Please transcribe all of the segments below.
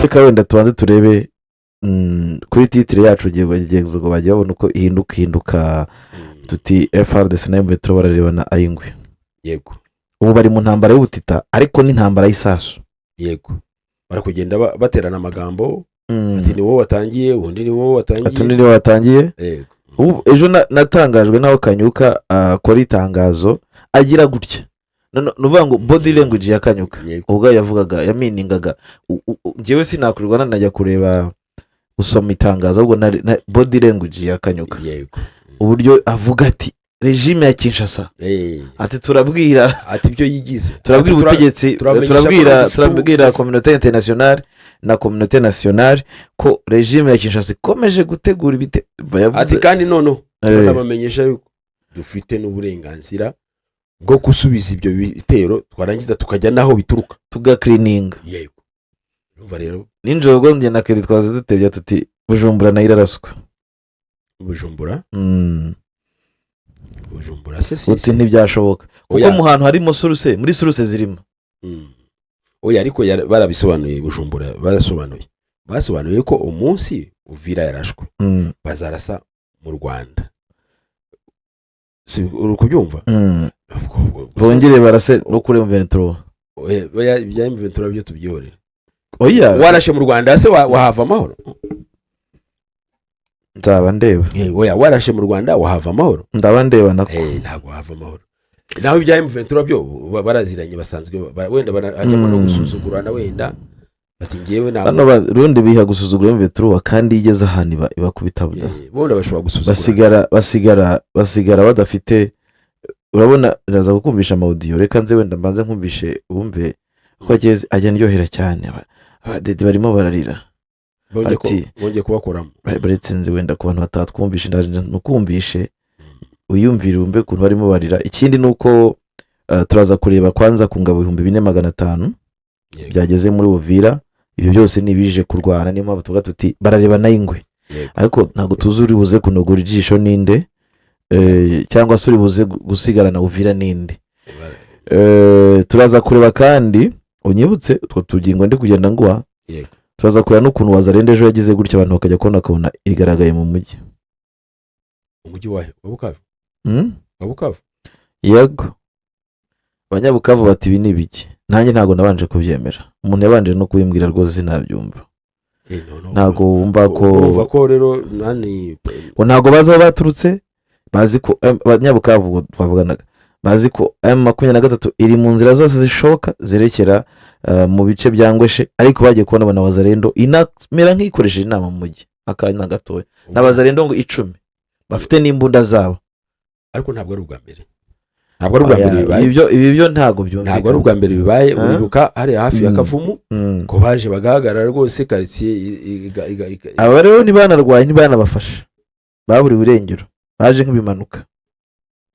Reka wenda tubanze turebe kuri titre yacu, bagenzi ngo bajye babona uko ihinduka ihinduka. Tuti FARDC na M23 bararebana ay'ingwe. Ubu bari mu ntambara y'ubutita, ariko n'intambara y'isasu. Yego, bari kugenda baterana amagambo, ati ni wowe watangiye, undi ni wowe ati undi watangiye. Niwe watangiye. Ubu ejo natangajwe n'aho Kanyuka akora itangazo agira gutya. No, ni ukuvuga ngo body language ya Kanyuka ubwo yavugaga yaminingaga. Njyewe sinakurirwa nanajya kureba gusoma itangazo, ahubwo body language ya Kanyuka, uburyo avuga ati régime ya Kinshasa, ati turabwira ati ibyo yigize, turabwira Ati ubutegetsi, turamenyesha ko turabwira dufite turabwira communauté internationale na communauté nationale ko régime ya Kinshasa ikomeje gutegura ibite yavuze. Ati kandi noneho turanabamenyesha yuko dufite n'uburenganzira bwo gusubiza ibyo bitero, twarangiza tukajya n'aho bituruka, tugakirininga. Yego, urumva rero. Nijoro ubwo njye na Kedi twaza dutebya tuti Bujumbura nayo iraraswa. Bujumbura? Bujumbura se si Uti ntibyashoboka kuko Oya. mu hantu harimo source, muri source zirimo. Oya, ariko barabisobanuye. Bujumbura barasobanuye, basobanuye ko umunsi Uvira yarashwe bazarasa mu Rwanda. Si uri kubyumva? Bongere barase no kuri M23. Oya, oya, ibya M23 byo tubyihorere. Oya. Warashe mu Rwanda se wahava amahoro? Nzaba ndeba. Oya, warashe mu Rwanda wahava amahoro? Ndaba ndeba nako. Ntabwo wahava amahoro. Naho ibya M23 byo baraziranye basanzwe, wenda hajyamo no gusuzugurana, wenda bati ngewe ntabwo Bano Barundi biha gusuzugura M23, kandi iyo igeze ahantu ibakubita buda. Bundi bashobora gusuzugura. Basigara badafite. Urabona, ndaza kukumvisha ama audio. Reka nze wenda mbanze nkumvishe wumve ko ageze ajya ndyohera cyane. Abadede barimo bararira. Bongeye kubakoramo. Baretse nze wenda ku bantu batatwumvishe, ndaje nukumvishe wiyumvire, wumve ukuntu barimo barira. Ikindi ni uko turaza kureba kwanza ku ngabo 4500 byageze muri Uvira. Ibyo byose ni ibije kurwana, niyo mpamvu tuvuga tuti barareba n'ay'ingwe. Ariko ntabwo tuzi uri buze kunogora ijisho ninde, cyangwa se uri buze gusigarana Uvira ninde. Turaza kureba kandi unyibutse utwo tugingo ndi kugenda nguha. Turaza kureba n'ukuntu Wazalendo ejo yagize gutya, abantu bakajya kubona bakabona igaragaye mu mujyi. Umujyi wahe? Wa Bukavu? Hmm? Wa Bukavu? Yego. Abanyabukavu bati ibi ni ibiki? Nanjye ntabwo nabanje kubyemera, umuntu yabanje no kubimbwira rwose sinabyumva. No, no. Ntabwo wumva ko Urumva ko rero nani ngo ntabwo bazi aho baturutse, bazi ko abanyabukavu ubwo twavuganaga bazi ko M23 iri mu nzira zose zishoboka zerekera mu bice bya Ngweshe, ariko bagiye kubona bona Wazalendo inamera nk'ikoresheje inama mu mujyi akanya gatoya, n'Abazalendo ngo 10 bafite n'imbunda zabo. Ariko ntabwo ari ubwa mbere, ntabwo ari ubwa mbere Oya, bibaye. Ibi byo ntabwo byumvikana. Ntabwo ari ubwa mbere bibaye. Ah? Uribuka hariya hafi ya Kavumu ko baje bagahagarara rwose karitsiye Aba rero ntibanarwaye, ntibanabafasha, baburiwe irengero, baje nk'ibimanuka.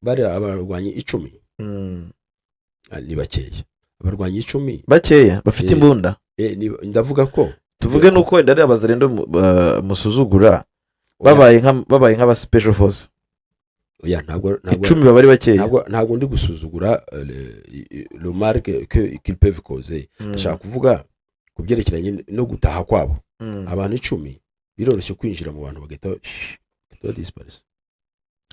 Bari abarwanyi 10. Ah, ni bakeya abarwanyi 10. Bakeya bafite imbunda. Ndavuga ko Tuvuge nuko wenda ari Abazalendo musuzugura, babaye nk'aba special force. Oya, ntabwo 10 baba ari bakeya. Ntabwo ndi gusuzugura le mal qu'ils peuvent causer. Ndashaka kuvuga ku byerekeranye no gutaha kwabo. Abantu 10 biroroshye kwinjira mu bantu bagahita badisiparisa.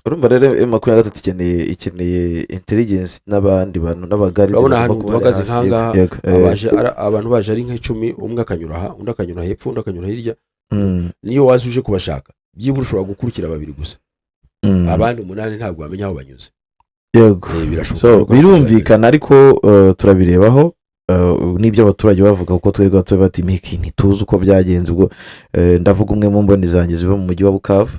Urumva rero M23 ikeneye intelligence n'abandi bantu n'abagaride Urabona bagomba ahantu kuba bari duhagaze hafi. nk'ahangaha, Yego, abantu baje ari nk'icumi, umwe akanyura aha, undi akanyura hepfo, undi akanyura hirya. Niyo waza uje kubashaka, byibura ushobora gukurikira babiri gusa. Abandi umunani ntabwo wamenya aho banyuze. Birashoboka So ko birumvikana, ariko turabirebaho n'ibyo abaturage bavuga, kuko twebwe tuba bati miki ntituzi uko byagenze. Ubwo ndavuga umwe mu mboni zanjye ziba mu mujyi wa Bukavu,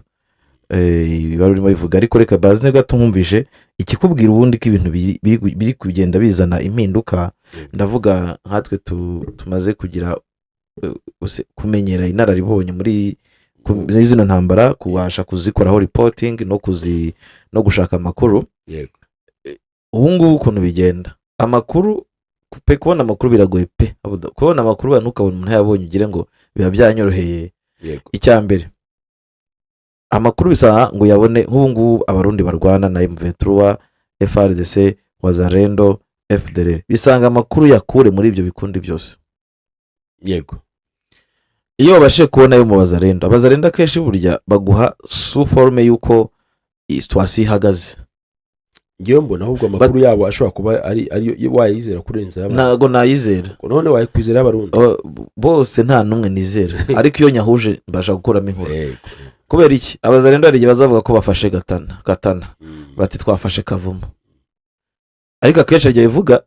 bari urimo bivuga. Ariko reka baze gato nkumvishe ikikubwira ubundi ko ibintu biri kugenda bizana impinduka. Ndavuga nkatwe tumaze kugira kumenyera inararibonye muri zino ntambara, kubasha kuzikoraho reporting no gushaka amakuru. Ubu ngubu ukuntu bigenda, amakuru pe, kubona amakuru biragoye pe. Kubona amakuru ntukabone umuntu yabonye ugire ngo biba byanyoroheye. Icya mbere, amakuru bisaba ngo uyabone. Nk'ubu ngubu Abarundi barwana na M23, FARDC, Wazalendo, FDLR, bisanga amakuru yakure muri ibyo bikundi byose. Iyo wabashije kubona ayo mu Bazarendo, Abazarendo akenshi burya baguha sous forme y'uko situation ihagaze. Ngewe mbona ahubwo amakuru yabo ashobora kuba ari wayizera kurenza ay'abandi. Ntabwo nayizera. None wayikwizera y'Abarundi? Bose nta n'umwe nizera, ariko iyo nyahuje mbasha gukuramo inkuru. Kubera iki? Abazarendo hari igihe bazavuga ko bafashe Katana Katana, bati twafashe Kavumu, ariko akenshi igihe bivuga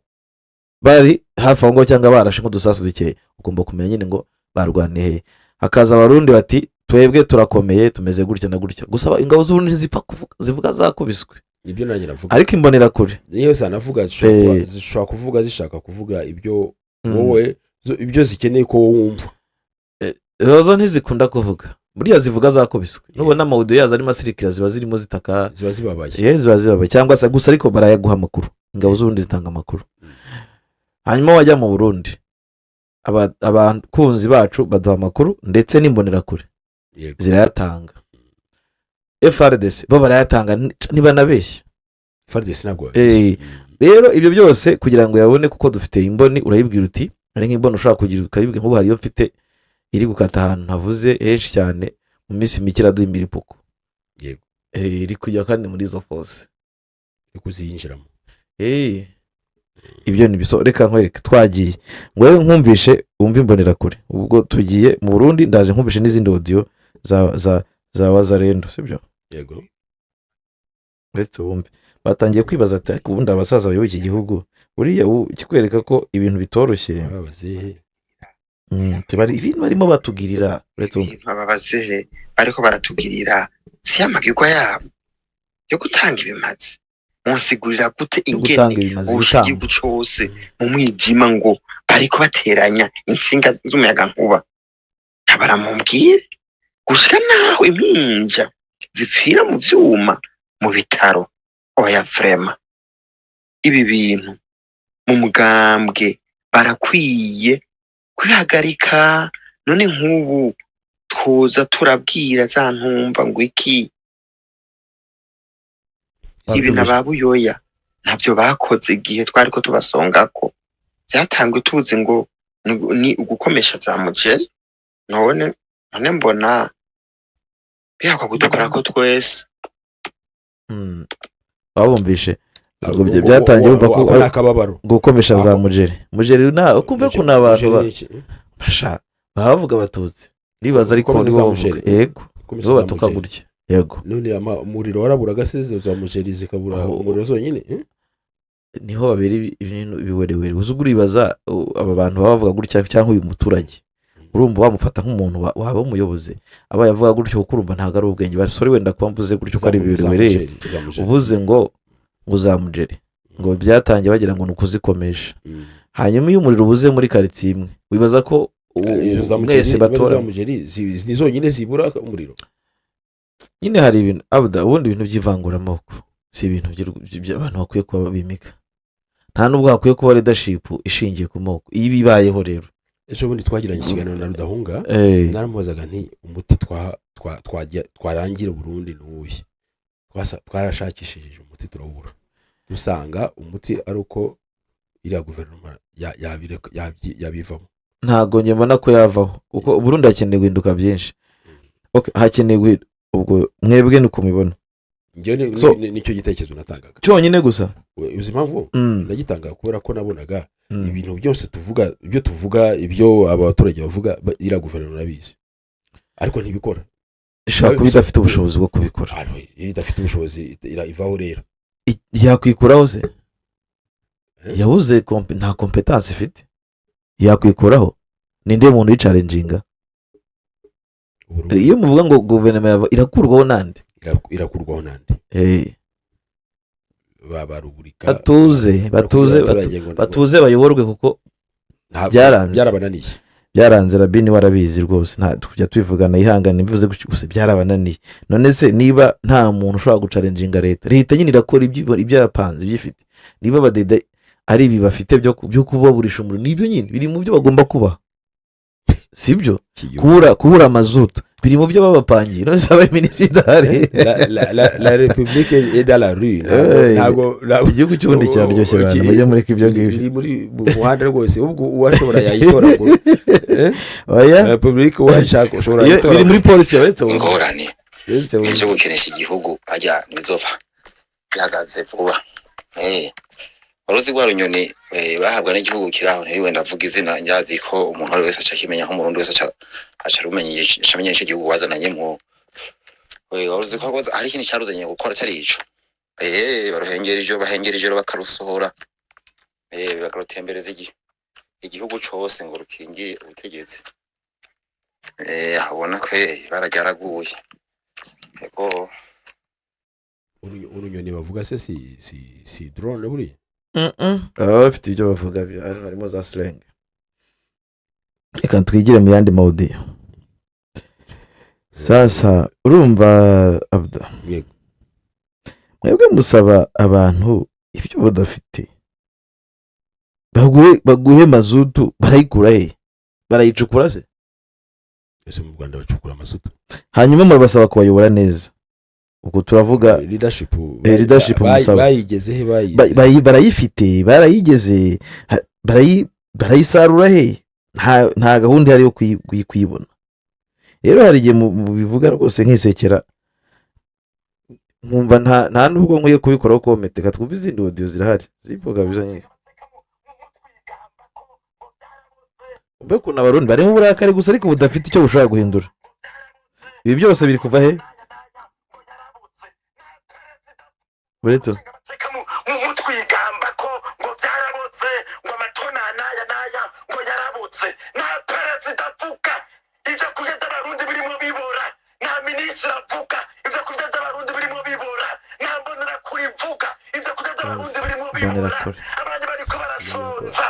bari hafi aho ngaho cyangwa barashe nk'udusasu dukeya. Ugomba kumenya nyine ngo barwaniye hehe. Hakaza Abarundi bati twebwe turakomeye, tumeze gutya na gutya. Gusa ingabo z'Uburundi ntizipfa kuvuga, zivuga zakubiswe. Nibyo nanjye navuga. Ariko Imbonerakure Niyo zanavuga, zishobora kuvuga zishaka kuvuga ibyo wowe ibyo zikeneye ko wowe wumva. Rero zo ntizikunda kuvuga, buriya zivuga zakubiswe. Nubona ama audio yazo arimo asirikira, ziba zirimo zitaka. Ziba zibabaye. Ye, ziba zibabaye cyangwa se gusa, ariko barayaguha amakuru. Ingabo z'Uburundi zitanga amakuru. Hanyuma wajya mu Burundi, abakunzi bacu baduha amakuru, ndetse n'Imbonerakure zirayatanga. FARDC bo barayatanga, ntibanabeshya. FARDC ntabwo Rero ibyo byose kugira ngo yabone, kuko dufite imboni, urayibwira uti hari nk'imboni ushobora kugira ukayibwira. Nk'ubu hari iyo mfite iri gukata ahantu ntavuze henshi cyane, mu minsi mike iraduha imiripuko. Iri kujya kandi muri izo force. Iri kuziyinjiramo. Ibyo ni biso. Reka nkwereke, twagiye ngo wowe nkumvishe wumve Imbonerakure. Ubwo tugiye mu Burundi, ndaje nkumvishe n'izindi audio za Wazarendo, sibyo? Yego. Uretse wumve batangiye kwibaza ati ariko ubundi abasaza bayoboye iki gihugu, buriya ubu ikikwereka ko ibintu bitoroshye. Babazehe. Ibintu barimo batugirira, uretse wumve. Ibintu aba bazehe bariko baratugirira si amagirwa yabo yo gutanga ibimazi. Munsigurira gute Yo ingene gutanga ibimazi, ubusha ibitambo. igihugu cose mu mwijima ngo bariko bateranya intsinga z'umuyagankuba? Ntabaramubwire gushika naho impinja zipfira mu vyuma mu bitaro. Oya, vraiment, ibi bintu mu mugambwe barakwiye kubihagarika. None nk'ubu twoza turabwira za ntumva ngo iki? Ibi na ba Buyoya ntabyo bakoze igihe twariko tubasongako. Byatangwe tuzi ngo ni ugukomesha za mugeri. None mbona bihakwa kudukorako twese. Babumvishe ubwo byatangiye bumva ko Ako ni akababaro. Gukomesha za mugeri, mugeri na ukumve ko ni abantu Mugeri ni iki? basha baba bavuga Abatutsi, ndibaza, ariko Gukomeza nibo za bavuga. mugeri. Yego. Gukomeza Nibo za batuka mugeri. gutya, yego. None umuriro waraburaga se, za mugeri zikabura umuriro zonyine, eh? Niho babera ibintu biwerewere. Uzi ubwo uribaza, aba bantu baba bavuga gutya cyangwa uyu muturage, urumva wamufata nk'umuntu waba umuyobozi abaye avuga gutyo? Kuko urumva ntabwo ari ubwenge basore. Wenda kuba mvuze gutyo ko ari Za ibiwerewere. mugeri, za mugeri. Uvuze ngo za mugeri, ngo byatangiye bagira ngo ni ukuzikomeje. Hanyuma iyo umuriro ubuze muri karitsiye imwe, wibaza ko Izo za mugeri mwese batora? Za mugeri ni zonyine zibura umuriro. Nyine hari ibintu abuda, ubundi ibintu by'ivanguramoko si ibintu by'abantu bakwiye kuba bimika. Nta nubwo hakwiye kuba leadership ishingiye ku moko. Iyo bibayeho rero Ejo bundi twagiranye ikiganiro na Rudahunga, naramubazaga nti umuti twarangira Burundi ni uwuhe? Twarashakishije umuti turawubura, dusanga umuti ari uko iriya guverinoma yabivamo. Ntabwo njye mbona ko yavaho, kuko Burundi hakeneye guhinduka byinshi. Okay, hakeneye ubwo mwebwe ni uko mubibona? Njyewe nicyo gitekerezo natangaga. Cyonyine gusa? Uzi impamvu nagitanga? Kubera ko nabonaga ibintu byose tuvuga, ibyo tuvuga, ibyo abaturage bavuga, iriya guverinoma irabizi ariko ntibikora. Ishobora kuba idafite ubushobozi bwo kubikora. Ah, iyo idafite ubushobozi ivaho rero. Yakwikuraho se? Eh? Yabuze nta compétence ifite, yakwikuraho? Ninde muntu uyichallenginga? Uburundi. Iyo muvuga ngo guverinoma irakurwaho nande? Irakurwaho nande? Barugurika. Batuze, batuze, abaturage ngo batuze bayoborwe kuko byaranze. Byarabananiye. Byaranze. Rabini warabizi rwose, nta kujya tubivugana, yihangane mbivuze gutyo gusa, byarabananiye. None se niba nta muntu ushobora guchallenginga leta, leta nyine irakora ibyo yapanze, ibyo ifite. Niba abadede ari ibi bafite byo kubaburisha umuriro, nibyo nyine biri mu byo bagomba kubaha. Sibyo? Iki gihugu. Kubura mazutu biri mu byo babapangiye. None se abaminisitiri idahari? La république est dans la rue. Ntabwo Igihugu cy'ubundi kiraryoshye, abantu mujye mureka ibyo ngibyo. Iri muri mu muhanda rwose, ubwo uwashobora yayitoragura. Eh? Oya. La république, uwashaka ushobora Iyo yayitoragura. biri muri polisi uretse wowe. Ingorane Uretse wowe. ibyo gukinisha igihugu ajya ntibizova bihagaze vuba. Wari uzi rwa runyoni bahabwa n'igihugu kiri aho, ntiriwe ndavuga izina, nyazi ko umuntu wari wese aca akimenya, nk'Umurundi wese aca arumenya, aca amenya ico gihugu wazananyemwo. Wari uzi ko hari ikintu caruzanye gukora atari ico? Baruhengera ijoro, bahengera ijoro bakarusohora, bakarutembereza igihugu cose ngo rukingire ubutegetsi. Aho ubona ko ibara ryaraguye, ego. Urunyoni bavuga se si drone buriya? Baba bafite ibyo bavuga, harimo za slang. Reka twigire mu yandi ma audio sasa. Urumva, Abda? Yego. Mwebwe musaba abantu ibyo badafite. Baguhe mazutu, barayikura he? Barayicukura se? Ese mu Rwanda bacukura amazutu? Hanyuma murabasaba kubayobora neza. Ubwo turavuga Leadership. Leadership musaba. Bayigeze he? Bayize? Barayifite, barayigeze, barayisarura he? Nta gahunda ihari yo kuyibona. Rero hari igihe mubivuga rwose nkisekera, nkumva nta nubwo nkwiye kubikoraho comment. Reka twumve izindi audio zirahari zivuga biza nyine. Umve ukuntu Abarundi bari mu burakari gusa, ariko budafite icyo bushobora guhindura. Ibi byose biri kuva he? Uretse Mutwigamba ko ngo byarabotse, ngo amatona n'aya n'aya ngo yarabotse, nta perezida avuga ibyo kurya by'Abarundi birimo bibora, nta minisitiri avuga ibyo kurya by'Abarundi birimo bibora, nta mbonerakure ivuga ibyo kurya by'Abarundi birimo bibora. Mbonerakure. Abandi bariko barasonza.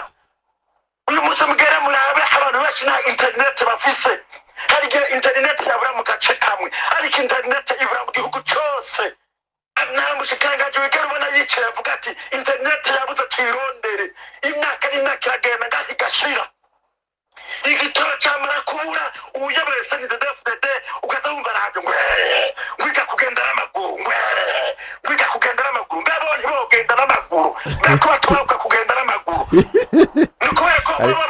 Uyu munsi mugere murabe, abantu benshi nta interineti bafise. Hari igihe interineti yabura mu gace kamwe, ariko interineti ibura mu gihugu cose. Nta mushikiranganji wigera ubona yicaye avuga ati interineti yabuze, tuyirondere. Imyaka n'imyaka iragenda ngaho igashira. Igitoro camara kubura, uwuyoboye CNDD-FDD ukaza wumva arabyo ngo "Eh, ngwiga kugenda n'amaguru, ngo eh, ngwiga kugenda n'amaguru." Mbe bo ntibogenda n'amaguru? Mbe ko batwaruka kugenda n'amaguru, ni kubera ko bo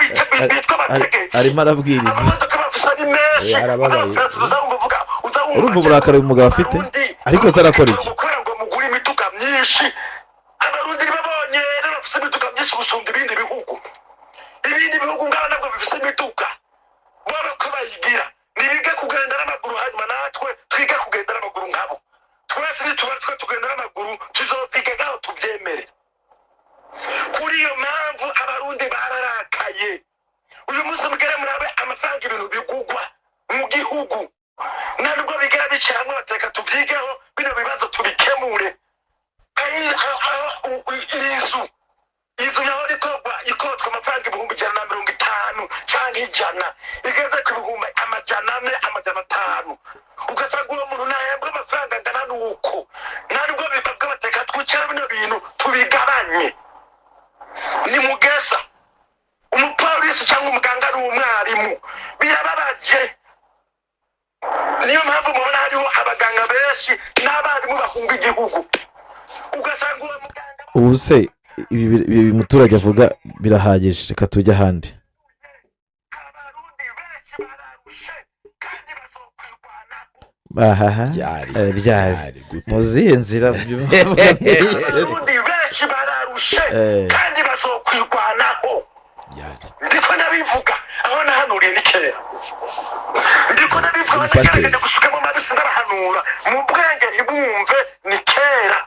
bitwa abategetsi? Arimo arabwiriza. Amamodoka bafise ni menshi. Eh, arababaye. Abaperezida uzawumva uvuga, uzawumva. Urumva uburakari uyu mugabo afite? Abarundi, Ariko se arakora iki? kubera ngo mugure imiduga myinshi. Abarundi ntibabonye rero bafise imiduga myinshi gusumba ibindi bihugu. Ibindi bihugu ngaho ntabwo bifise imiduga, bobo ko bayigira. Nibige kugenda n'amaguru, hanyuma natwe twige kugenda n'amaguru nkabo. Twese nituba twe tugenda n'amaguru, tuzovyiga ngaho tuvyemere. Kuri iyo mpamvu Abarundi bararakaye. Uyu munsi mugere murabe amafaranga ibintu bigugwa mu gihugu. Nta nubwo bigera bicara hamwe bateka tuvyigeho bino bibazo tubikemure. Aho inzu yahora ikorwa ikotwa amafaranga 150,000 canke 100, igeze ku 400,000, 500, ugasanga uwo muntu ntahembwa amafaranga angana n'uko. Nta nubwo bibavuga bateka twicara bino bintu tubigabanye. Ni mugeza umupolisi cyangwa umuganga ari umwarimu, birababaje. Niyo mpamvu mubona hariho abaganga benshi n'abarimu bahunga igihugu, ugasanga uwo muganga Ubu se ibi muturage avuga birahagije? Reka tujye ahandi. Abarundi benshi bararushe kandi bazokwirwanaho. Ahaha. Byari Byari. Byari gute? Mu zihe nzira? Abarundi benshi bararushe kandi bazokwirwanaho. Byari Ndiko ndabivuga aho nahanuriye ni kera. Ndiko ndabivuga aho Pasiteri. nagerageje gusukamo amabisi, ndabahanura mu bwenge ntibumve, ni kera.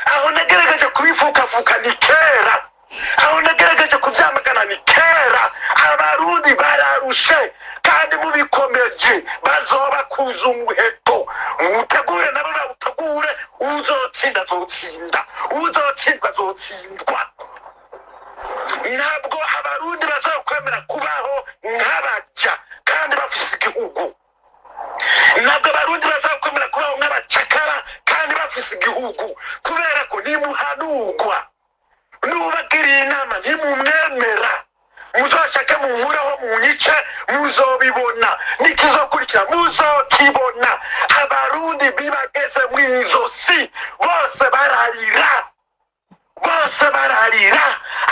Aho nagerageje kubivukavuka ni kera. Aho nagerageje kuvyamagana ni kera. Abarundi bararushe kandi mubikomeje bazobakuza umuheto. Muwutegure nabo bawutegure. Uzotsinda azotsinda, uzotsindwa azotsindwa. Ntabwo Abarundi bazokwemera kubaho nk'abaja kandi bafise igihugu. Ntabwo Abarundi bazakwemera kubaho nk'abacakara kandi bafise igihugu, kubera ko nimuhanurwa, nubagiriye inama ntimumwemera, muzoshike. Nimwashake munkureho, munyice, muzobibona. Nikizokurikira muzokibona. Abarundi bibageze mw'izosi, bose bararira, bose bararira,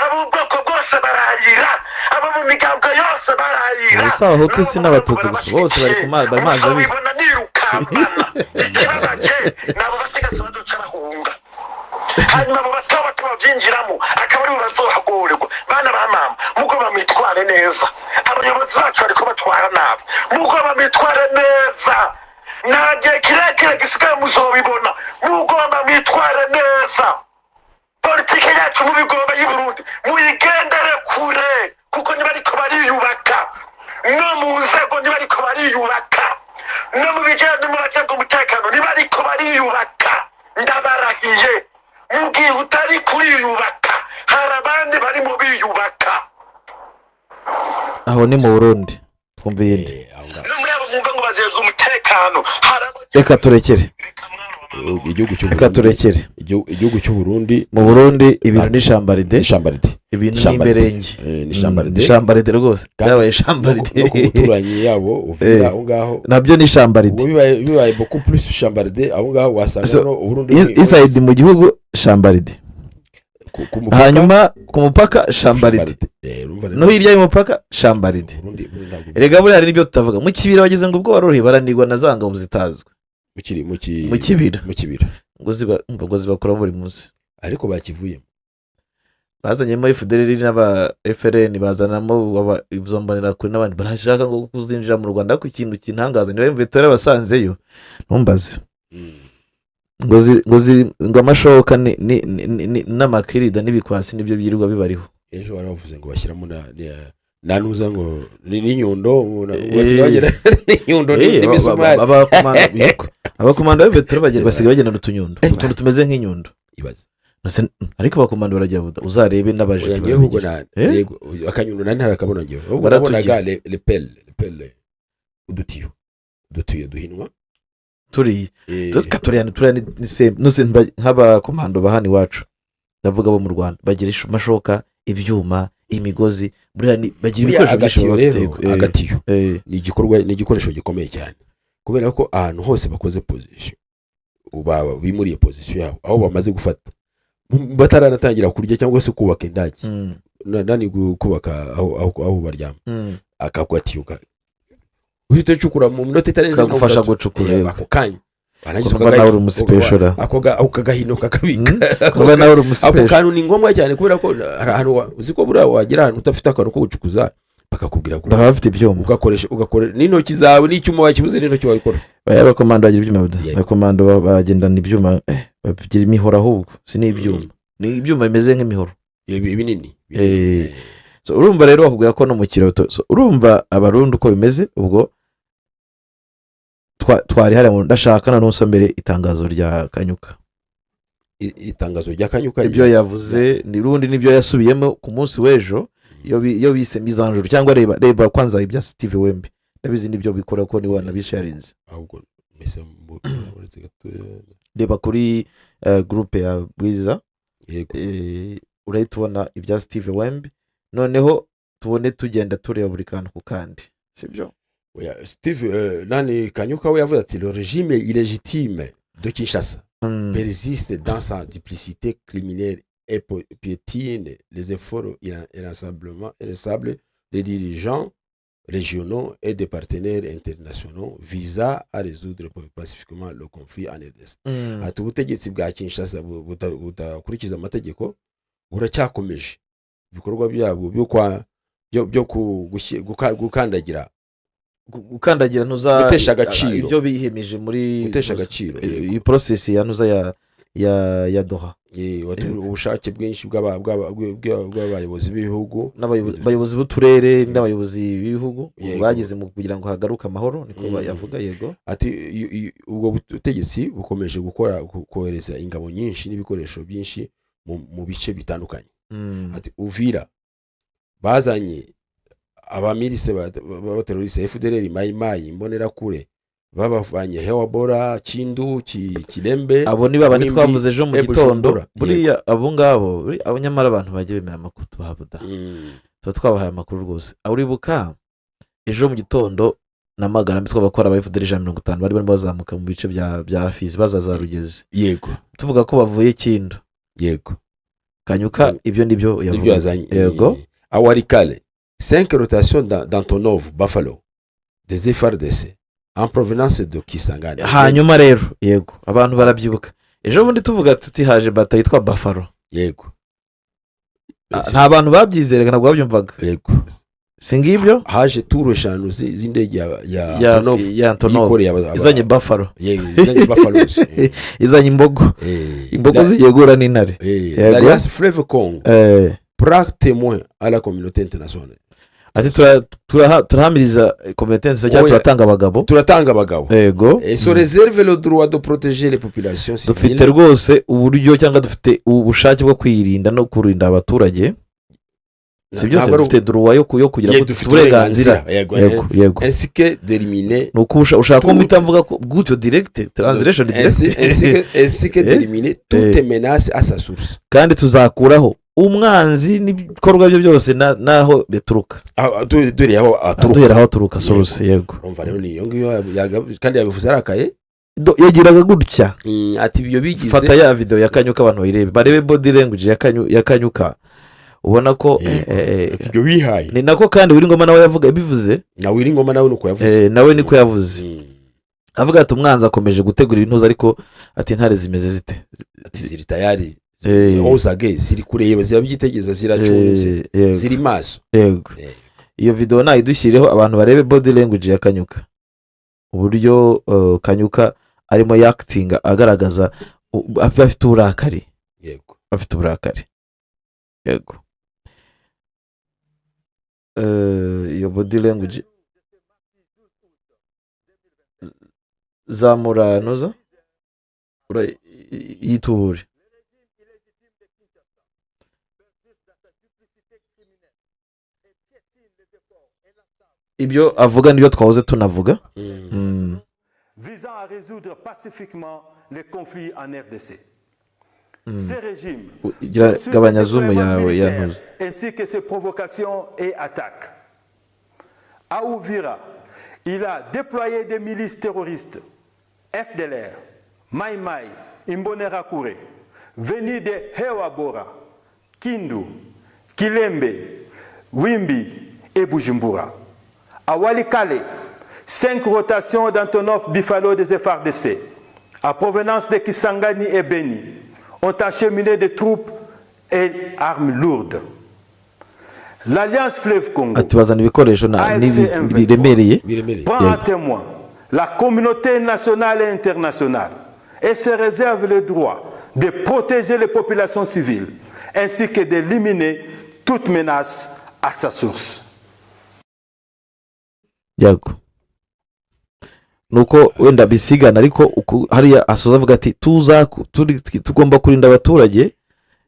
ab'ubwoko bwose bararira, abo mu migambwe yose bararira. Ubu si Abahutu, si n'Abatutsi gusa, bose bari ku bari mazi abiri. Muzobibona nirukambana. Ikibabaje nabo bategetsi baduca bahunga, hanyuma abo bato bato babyinjiramo, akaba aribo bazohagorerwa. Bana ba mama, mugomba mwitware neza. Abayobozi bacu bariko batwara nabi, mugomba mwitware neza. Nta gihe kirekire gisigaye, muzobibona. Mugomba mwitware neza. Politike yacu mu bigomba y'i Burundi muyigendere kure, kuko niba ariko bariyubaka no mu nzego, niba ariko bariyubaka no mu bijyanye no mu bajejwe umutekano, niba ariko bariyubaka, ndabarahiye, mu gihe utari kuriyubaka hari abandi barimo biyubaka. Aho ni mu Burundi, twumva iyindi. Aho ngaho. No muri abo mwumva ngo bajejwe umutekano hari abo. Reka turekere. Reka mwana wa mama. Igihugu cy'u Reka Burundi turekere. Igihugu cy'u Burundi. Mu Burundi ibintu ni shambaride. Ni shambaride. Ibintu ni Shambaride. imberenge. Ni shambaride. Ni shambaride rwose. Kandi Byabaye shambaride. No ku muturanyi yabo Uvira, aho ngaho nabyo ni shambaride. Ubwo bibaye beaucoup plus shambaride aho ngaho wasanga So, no Uburundi inside mu gihugu shambaride. Ku mupaka. Hanyuma ku mupaka shambaride. Urumva rero No hirya y'umupaka shambaride. Burundi ntabwo Erega buriya hari n'ibyo tutavuga. Mu Kibira bageze ngo ubwo waroroheye, baranigwa na za ngabo zitazwi. Mukiri muki Mu Kibira. Mu Kibira. Ngo ziba, umva, ngo zibakoramo buri munsi. Ariko bakivuyemo. Bazanyemo FDLR n'aba FRN, bazanamo izo mbonerakure n'abandi barashaka ngo kuzinjira mu Rwanda. Ariko ikintu kintangaza, niba M23 basanzeyo, ntumbaze, ngo amashoka n'amakirida n'ibikwasi nibyo byirirwa bibariho. Ejo bari bavuze ngo bashyiramo na nuza ngo n'inyundo ngo basigaye bagira n'inyundo n'imisumari. Yego. Abakomando ba M23 basigaye bagendana utunyundo, utuntu tumeze nk'inyundo. Ibaze. Nose- ariko abakomando baragira buda, uzarebe Oya, n'abajepe ngewe ahubwo barabigira. na yego, akanyundo nari ntarakabona ngewe, ahubwo Baratugira. nabonaga le pelle, udutiyo duhinwa. Turiya turiya ni nuse nk'abakomando ba hano iwacu, ndavuga bo mu Rwanda, bagira amashoka, ibyuma, imigozi, buriya bagira Buriya ibikoresho byinshi agatiyo baba rero bafite. Agatiyo ni igikorwa, ni igikoresho gikomeye cyane, kubera ko ahantu hose bakoze position, baba bimuriye position yabo aho bamaze gufata, bataranatangira kurya cyangwa se kubaka indake, nani kubaka aho baryama, akagatiyo uhita ucukura mu minota itarenze Kagufasha 30. gucukura, yego. Ako kanya warangiza Kuva nawe uri umusipeshora. ako kagahino kakabika. Kuba nawe uri Ako umusipesho. kantu ni ngombwa cyane, kubera ko hari ahantu uzi ko buriya wagera ahantu udafite akantu ko gucukuza, bakakubwira ko Baba bafite ibyuma. Ugakoresha, ugakora n'intoki zawe, n'icyuma wakibuze n'intoki wabikora. Baya abakomando bagira ibyuma buda. Yego. Abakomando bagendana ibyuma, bagira imihoro ahubwo, si n'ibyuma, ni ibyuma bimeze nk'imihoro. Binini. So, urumva rero bakubwira ko no mu kiroto. So, urumva Abarundi uko bimeze. Ubwo twari hariya ndashaka na none mbere itangazo rya Kanyuka. Itangazo rya Kanyuka. Ibyo yavuze ni rundi nibyo yasubiyemo ku munsi w'ejo, iyo bise mizanjuru, cyangwa reba kwanza ibya Steve Wembe, ndabizi nibyo bikora ko niwe wanabisharinze. Ahubwo mbese uretse gatoya. Reba kuri groupe ya Bwiza. Yego. Urahita ubona ibya Steve Wembe, noneho tubone tugenda tureba buri kantu ku kandi, sibyo? Oya, Steve nani Kanyuka we yavuze ati: "Le régime illégitime de Kinshasa persiste dans sa duplicité criminelle et piétine les efforts inlassables des dirigeants régionaux et des partenaires internationaux visant à résoudre pacifiquement le conflit en RDC." Ati ubutegetsi bwa Kinshasa budakurikiza amategeko buracyakomeje ibikorwa byabwo byo kwa byo gukandagira Gukandagira ntuza Gutesha agaciro. Ibyo biyemeje muri Gutesha agaciro, yego. Iyi process ya ntuza ya Doha. Ubushake bwinshi bw'abayobozi b'ibihugu. N'abayobozi b'uturere n'abayobozi b'ibihugu bagize mu kugira ngo hagaruke amahoro, niko yavuga, yego. Ati ubwo butegetsi bukomeje gukora kohereza ingabo nyinshi n'ibikoresho byinshi mu bice bitandukanye. Ati Uvira bazanye abamirise b'abateroriste, FDLR, Mayimayi, Imbonerakure. Babavanye Hewa Bora, Kindu, Kilembe. Abo ni babandi Wimbi, twavuze ejo mu gitondo. Bujumbura. Buriya abo ngabo, abo nyamara abantu bajya bemera amakuru tubaha, tuba twabahaye amakuru rwose. Aho uribuka ejo mu gitondo namagana twabakora aba FDLR 150 bari barimo bazamuka mu bice bya Fizi, baza za Rugezi, tuvuga ko bavuye Kindu. Kanyuka ibyo nibyo Nibyo yavuga. Yazanye. Yego. À Walikale, cinq rotations d'Antonov Buffalo des FARDC en provenance de Kisangani. Hanyuma rero, yego, abantu barabyibuka ejo bundi tuvuga tuti haje bata yitwa Buffalo. Nta bantu babyizeraga, ntabwo babyumvaga. Si ngibyo? Haje tour eshanu z'indege ya ya Antonov ya Antonov yikoreye izanye Buffalo. Yego, izanye Buffaloes. Izanye imbogo, imbogo zigiye guhura n'intare. Yego. L'Alliance Fleuve Congo prend témoin à la communauté internationale. Ati turahamiriza communauté cyangwa Oya. Turatanga abagabo. Turatanga abagabo. Et se réserve le droit de protéger les populations Dufite civiles. rwose uburyo cyangwa dufite ubushake bwo kwirinda no kurinda abaturage, si byose? Ntabwo ari Dufite droit yo kugira Yego, ngo dufite uburenganzira. Yego, Yego. Ainsi que d'éliminer Ni uko ushaka ko mpita mvuga ko gutyo direct translation ainsi, direct. ainsi que d'éliminer toute menace à sa source. Kandi tuzakuraho umwanzi n'ibikorwa bye byose n'aho bituruka. Ah, dore aho aturuka. Duhera aho aturuka, source, yego. Urumva rero ni iyo ngiyo kandi yabivuze arakaye. Yagiraga gutya. Ati ibyo bigize Fata ya video ya Kanyuka, abantu bayirebe, barebe body language ya Kanyuka, ubona ko Ibyo bihaye. Ni nako kandi Willy Ngoma nawe yavuga bivuze. Na Willy Ngoma nawe nuko yavuze. Nawe niko yavuze, avuga ati umwanzi akomeje gutegura ibintuza, ariko ati intare zimeze zite? Ati ziri tayari, ozage ziri kureba, zirabyitegereza, ziracunze, ziri maso. Iyo video nayidushyireho, abantu barebe body language ya Kanyuka, uburyo Kanyuka arimo yakitinga agaragaza afite uburakari. Afite uburakari, yego. Iyo body language, zamura ntuza yitubure. Ibyo avuga nibyo twahoze tunavuga. Visant à résoudre pacifiquement les conflits en RDC. Ces régimes, sur Gabanya ses zoom déploiements yawe ya militaires, ntuza. Ainsi que ses provocations et attaques. À Uvira, il a déployé des milices terroristes, FDLR, Mai Mai, Imbonerakure, venus de Hewabora, Kindu, Kilembe, Wimbi et Bujumbura. À Walikale, cinq rotations d'Antonov Buffalo des FARDC, à provenance de Kisangani et Beni, ont acheminé des troupes et armes lourdes. L'Alliance Fleuve Congo Ati bazana ibikoresho AFC M23. Biremereye. Biremereye. Prend à témoin la communauté nationale et internationale et se réserve le droit de protéger les populations civiles ainsi que d'éliminer toute menace à sa source. Yego, nuko wenda bisigana, ariko hariya asoza avuga ati tugomba kurinda abaturage.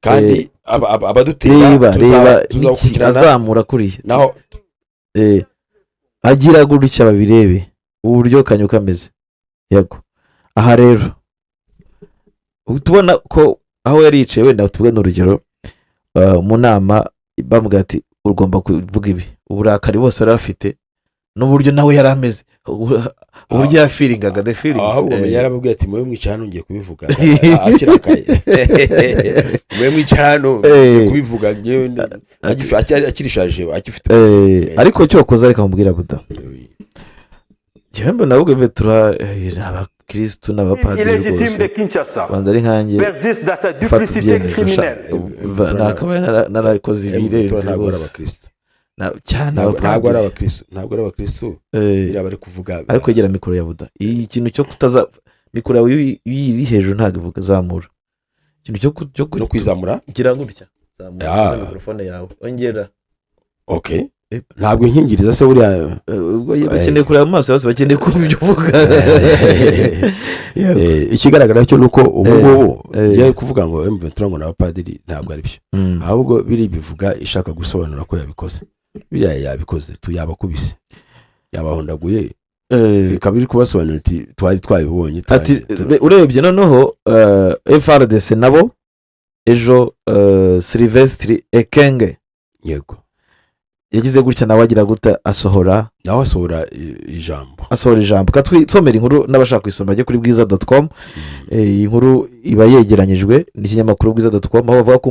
Kandi abadutera Reba, reba n'iki tuzabakurikirana azamura kuriya. Naho Agira gutya, babirebe uburyo Kanyuka ameze. Yego, aha rero uhita ubona ko aho yari yicaye, wenda tuvuge n'urugero, mu nama bamubwira ati ugomba kuvuga ibi, uburakari bose bari bafite n'uburyo nawe yari ameze, uburyo yafiringaga, the feelings. Ahubwo yarababwiye ati mube mwicara hano, ngiye kubivuga, akirakaye, mube mwicara hano, ngiye kubivuga njyewe akirishaje, akifite. Ariko cyokoza reka mubwira buda, njyewe mbona ahubwo mbe tura ni abakirisitu n'abapadiri Illégitime rwose de Kinshasa banza ari nkanjye persiste dans sa fata duplicité ibyemezo sha, criminelle. nakabaye narakoze ibirenze Ntabwo ari rwose. abakirisitu. Cyane. Ntabwo ari abapadiri. Abakirisitu, ntabwo ari abakirisitu. Biriya bari kuvuga. Ariko kwegera mikoro ya buda, iyi kintu cyo kutaza mikoro yawe iyo iri hejuru ntabwo ivuga, zamura ikintu cyo No kwizamura. Gira gutya, zamura Ah. uza mikorofone yawe, ongera. Okay, ntabwo inkingiriza se buriya? Ubwo bakeneye kureba mu maso yose, bakeneye kumva ibyo uvuga. Yego. Ikigaragara cyo ni uko ubu ngubu ngiye kuvuga ngo M23 ngo ni abapadiri, ntabwo ari byo. Ahubwo biri bivuga ishaka gusobanura ko yabikoze, biriya yabikoze tu, yabakubise, yabahondaguye. Ikaba iri kubasobanurira iti twari twabibonye. Ati urebye noneho FARDC nabo ejo, Sylvestre Ekenge yagize gutya, nawe agira gute, asohora Nawe asohora ijambo. Asohora ijambo. Katwisomera inkuru, n'abashaka kuyisoma bajye kuri bwiza.com. Iyi nkuru iba yegeranyijwe n'ikinyamakuru bwiza.com, aho bavuga ko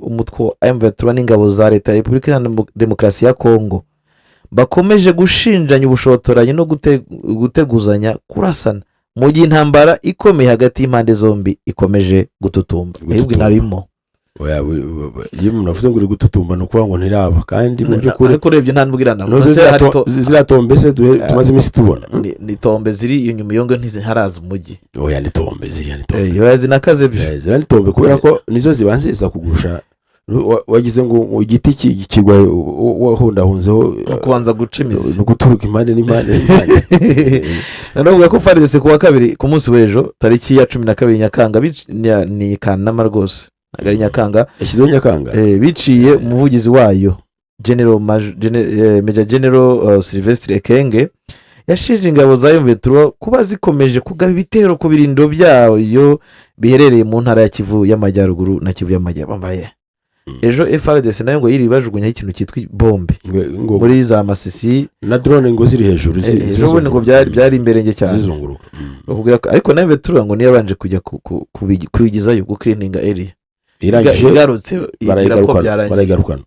umutwe wa M23 n'ingabo za leta ya Repubulika Iharanira Demokarasi ya Kongo bakomeje gushinjanya ubushotoranyi no guteguzanya kurasana, mu gihe intambara ikomeye hagati y'impande zombi ikomeje gututumba. Gututumba. Ahubwo inarimo. Oya, iyo umuntu avuze ngo uri gututumba, ni ukuvuga ngo ntiraba kandi mu by'ukuri. Ariko urebye nta nubwo iranaba. Noze Ese hari ziriya tombe se tumaze iminsi tubona? Ni tombe ziri inyuma iyo ngo ntiziharaza umujyi. Oya, ni tombe, ziriya ni tombe. Oya, zinakaze byo. Ziriya ni tombe kubera ko nizo zibanziriza kugusha. Wagize ngo igiti kigwa wahundahunzeho? Ni ukubanza guca imizi. Ni uguturuka impande n'impande n'impande. Noneho bavuga ko FARDC ku wa kabiri, ku munsi w'ejo, tariki ya 12 Nyakanga, ni Kanama rwose, ntabwo ari Nyakanga. Yashyizeho Nyakanga. Biciye umuvugizi wayo General Major General Sylvestre Ekenge, yashinje ingabo za M23 kuba zikomeje kugaba ibitero ku birindiro byayo biherereye mu ntara ya Kivu y'Amajyaruguru na Kivu y'Amajyepfo. Bambaye ejo FARDC nayo ngo yiriwe bajugunyaho ikintu cyitwa bombe ngo muri za Masisi. Na drone ngo ziri hejuru Ejo bundi ngo byari imberenge cyane. Zizunguruka. Bakubwira ariko nawe M23 ngo niyo yabanje kujya kubigizayo, gucleaninga area. Irangije Igarutse ibwira ko barayigarukana. byarangiye. Barayigarukana.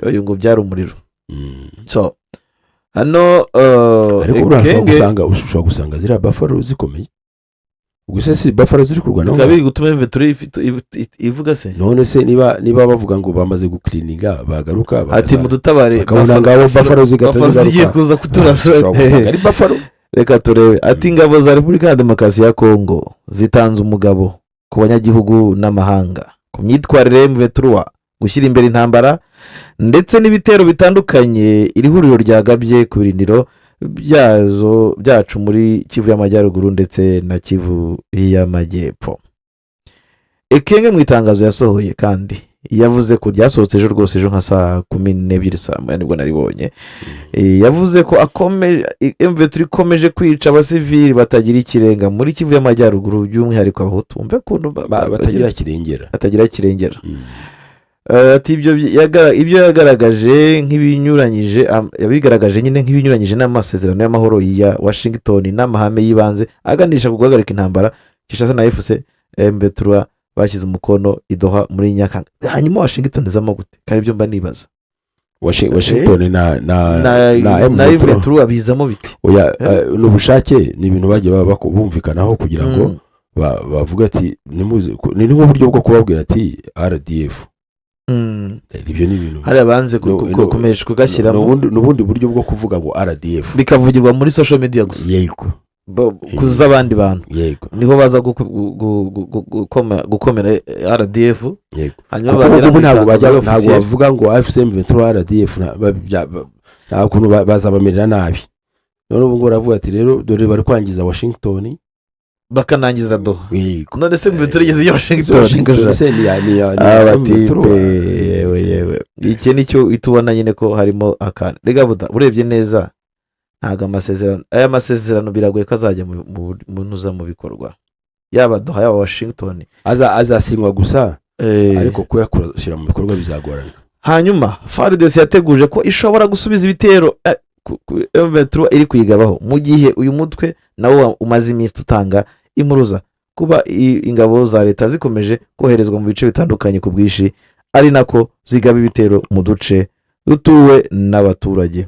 Uyu ngo byari umuriro. So hano Ariko buriya ushobora Ekenge gusanga ziriya Buffalo zikomeye. Ubwo se si Buffalo ziri kurwana? Bikaba biri gutuma M23 ivuga se. None se niba bavuga ngo bamaze gucleaninga, bagaruka Ati mudutabare. Bakabona ngabo Buffalo zigahita Buffalo zigiye zigaruka. kuza kuturasa. Ushobora gusanga ari Buffalo. Reka turebe. Ati ingabo za Repubulika ya Demokarasi ya Kongo zitanze umugabo ku banyagihugu n'amahanga ku myitwarire ya M23, gushyira imbere intambara ndetse n'ibitero bitandukanye iri huriro ryagabye ku birindiro byazo byacu muri Kivu y'Amajyaruguru ndetse na Kivu y'Amajyepfo. Ekenge mu itangazo yasohoye kandi yavuze ko ryasohotse ejo rwose, ejo nka saa 12, saa 1 nibwo naribonye. Yavuze ko akomeje M23 ikomeje kwica abasivili batagira ikirenga muri Kivu y'Amajyaruguru, by'umwihariko Abahutu. Wumve ukuntu Batagira kirengera. Batagira kirengera. Ati ibyo yagaragaje nk'ibinyuranyije yabigaragaje nyine nk'ibinyuranyije n'amasezerano y'amahoro ya Washington n'amahame y'ibanze aganisha ku guhagarika intambara Kinshasa na AFC M23 bashyize umukono i Doha muri Nyakanga. Hanyuma Washington izamo gute? Kandi ibyo mba nibaza. Washington na na na na M23. M23 bizamo bite? Oya, ni ubushake, ni ibintu bagiye bumvikanaho kugira ngo bavuge ati ni nk'uburyo bwo kubabwira ati RDF. Ibyo ni ibintu Hariya banze kumesha kugashyiramo. Ni ubundi buryo bwo kuvuga ngo RDF. Bikavugirwa muri social media gusa. Kuz'abandi bantu. Niho baza gukomera RDF. Hanyuma Kuko bagera ubu mu ntabwo itangazo bajya ntabwo officiel. bavuga ngo AFC M23 RDF, nta kuntu bazabamerera nabi. None ubu ngubu baravuga ati rero dore bari kwangiza Washington. Bakanangiza Doha. None se mu turigeze iyo Washington? Washington se ni ya Abatipe. M23? Yewe yewe, iki nicyo itubona nyine ko harimo akantu. Rega buda, urebye neza ntabwo amasezerano, aya masezerano biragoye ko azajya mu ntuza, mu bikorwa, yaba Doha yaba Washington. Azasinywa gusa, ariko kuyashyira mu bikorwa bizagorana. Hanyuma FARDC yateguje ko ishobora gusubiza ibitero M23 iri kuyigabaho, mu gihe uyu mutwe nawo umaze iminsi utanga impuruza kuba ingabo za leta zikomeje koherezwa mu bice bitandukanye ku bwinshi, ari nako zigaba ibitero mu duce dutuwe n'abaturage.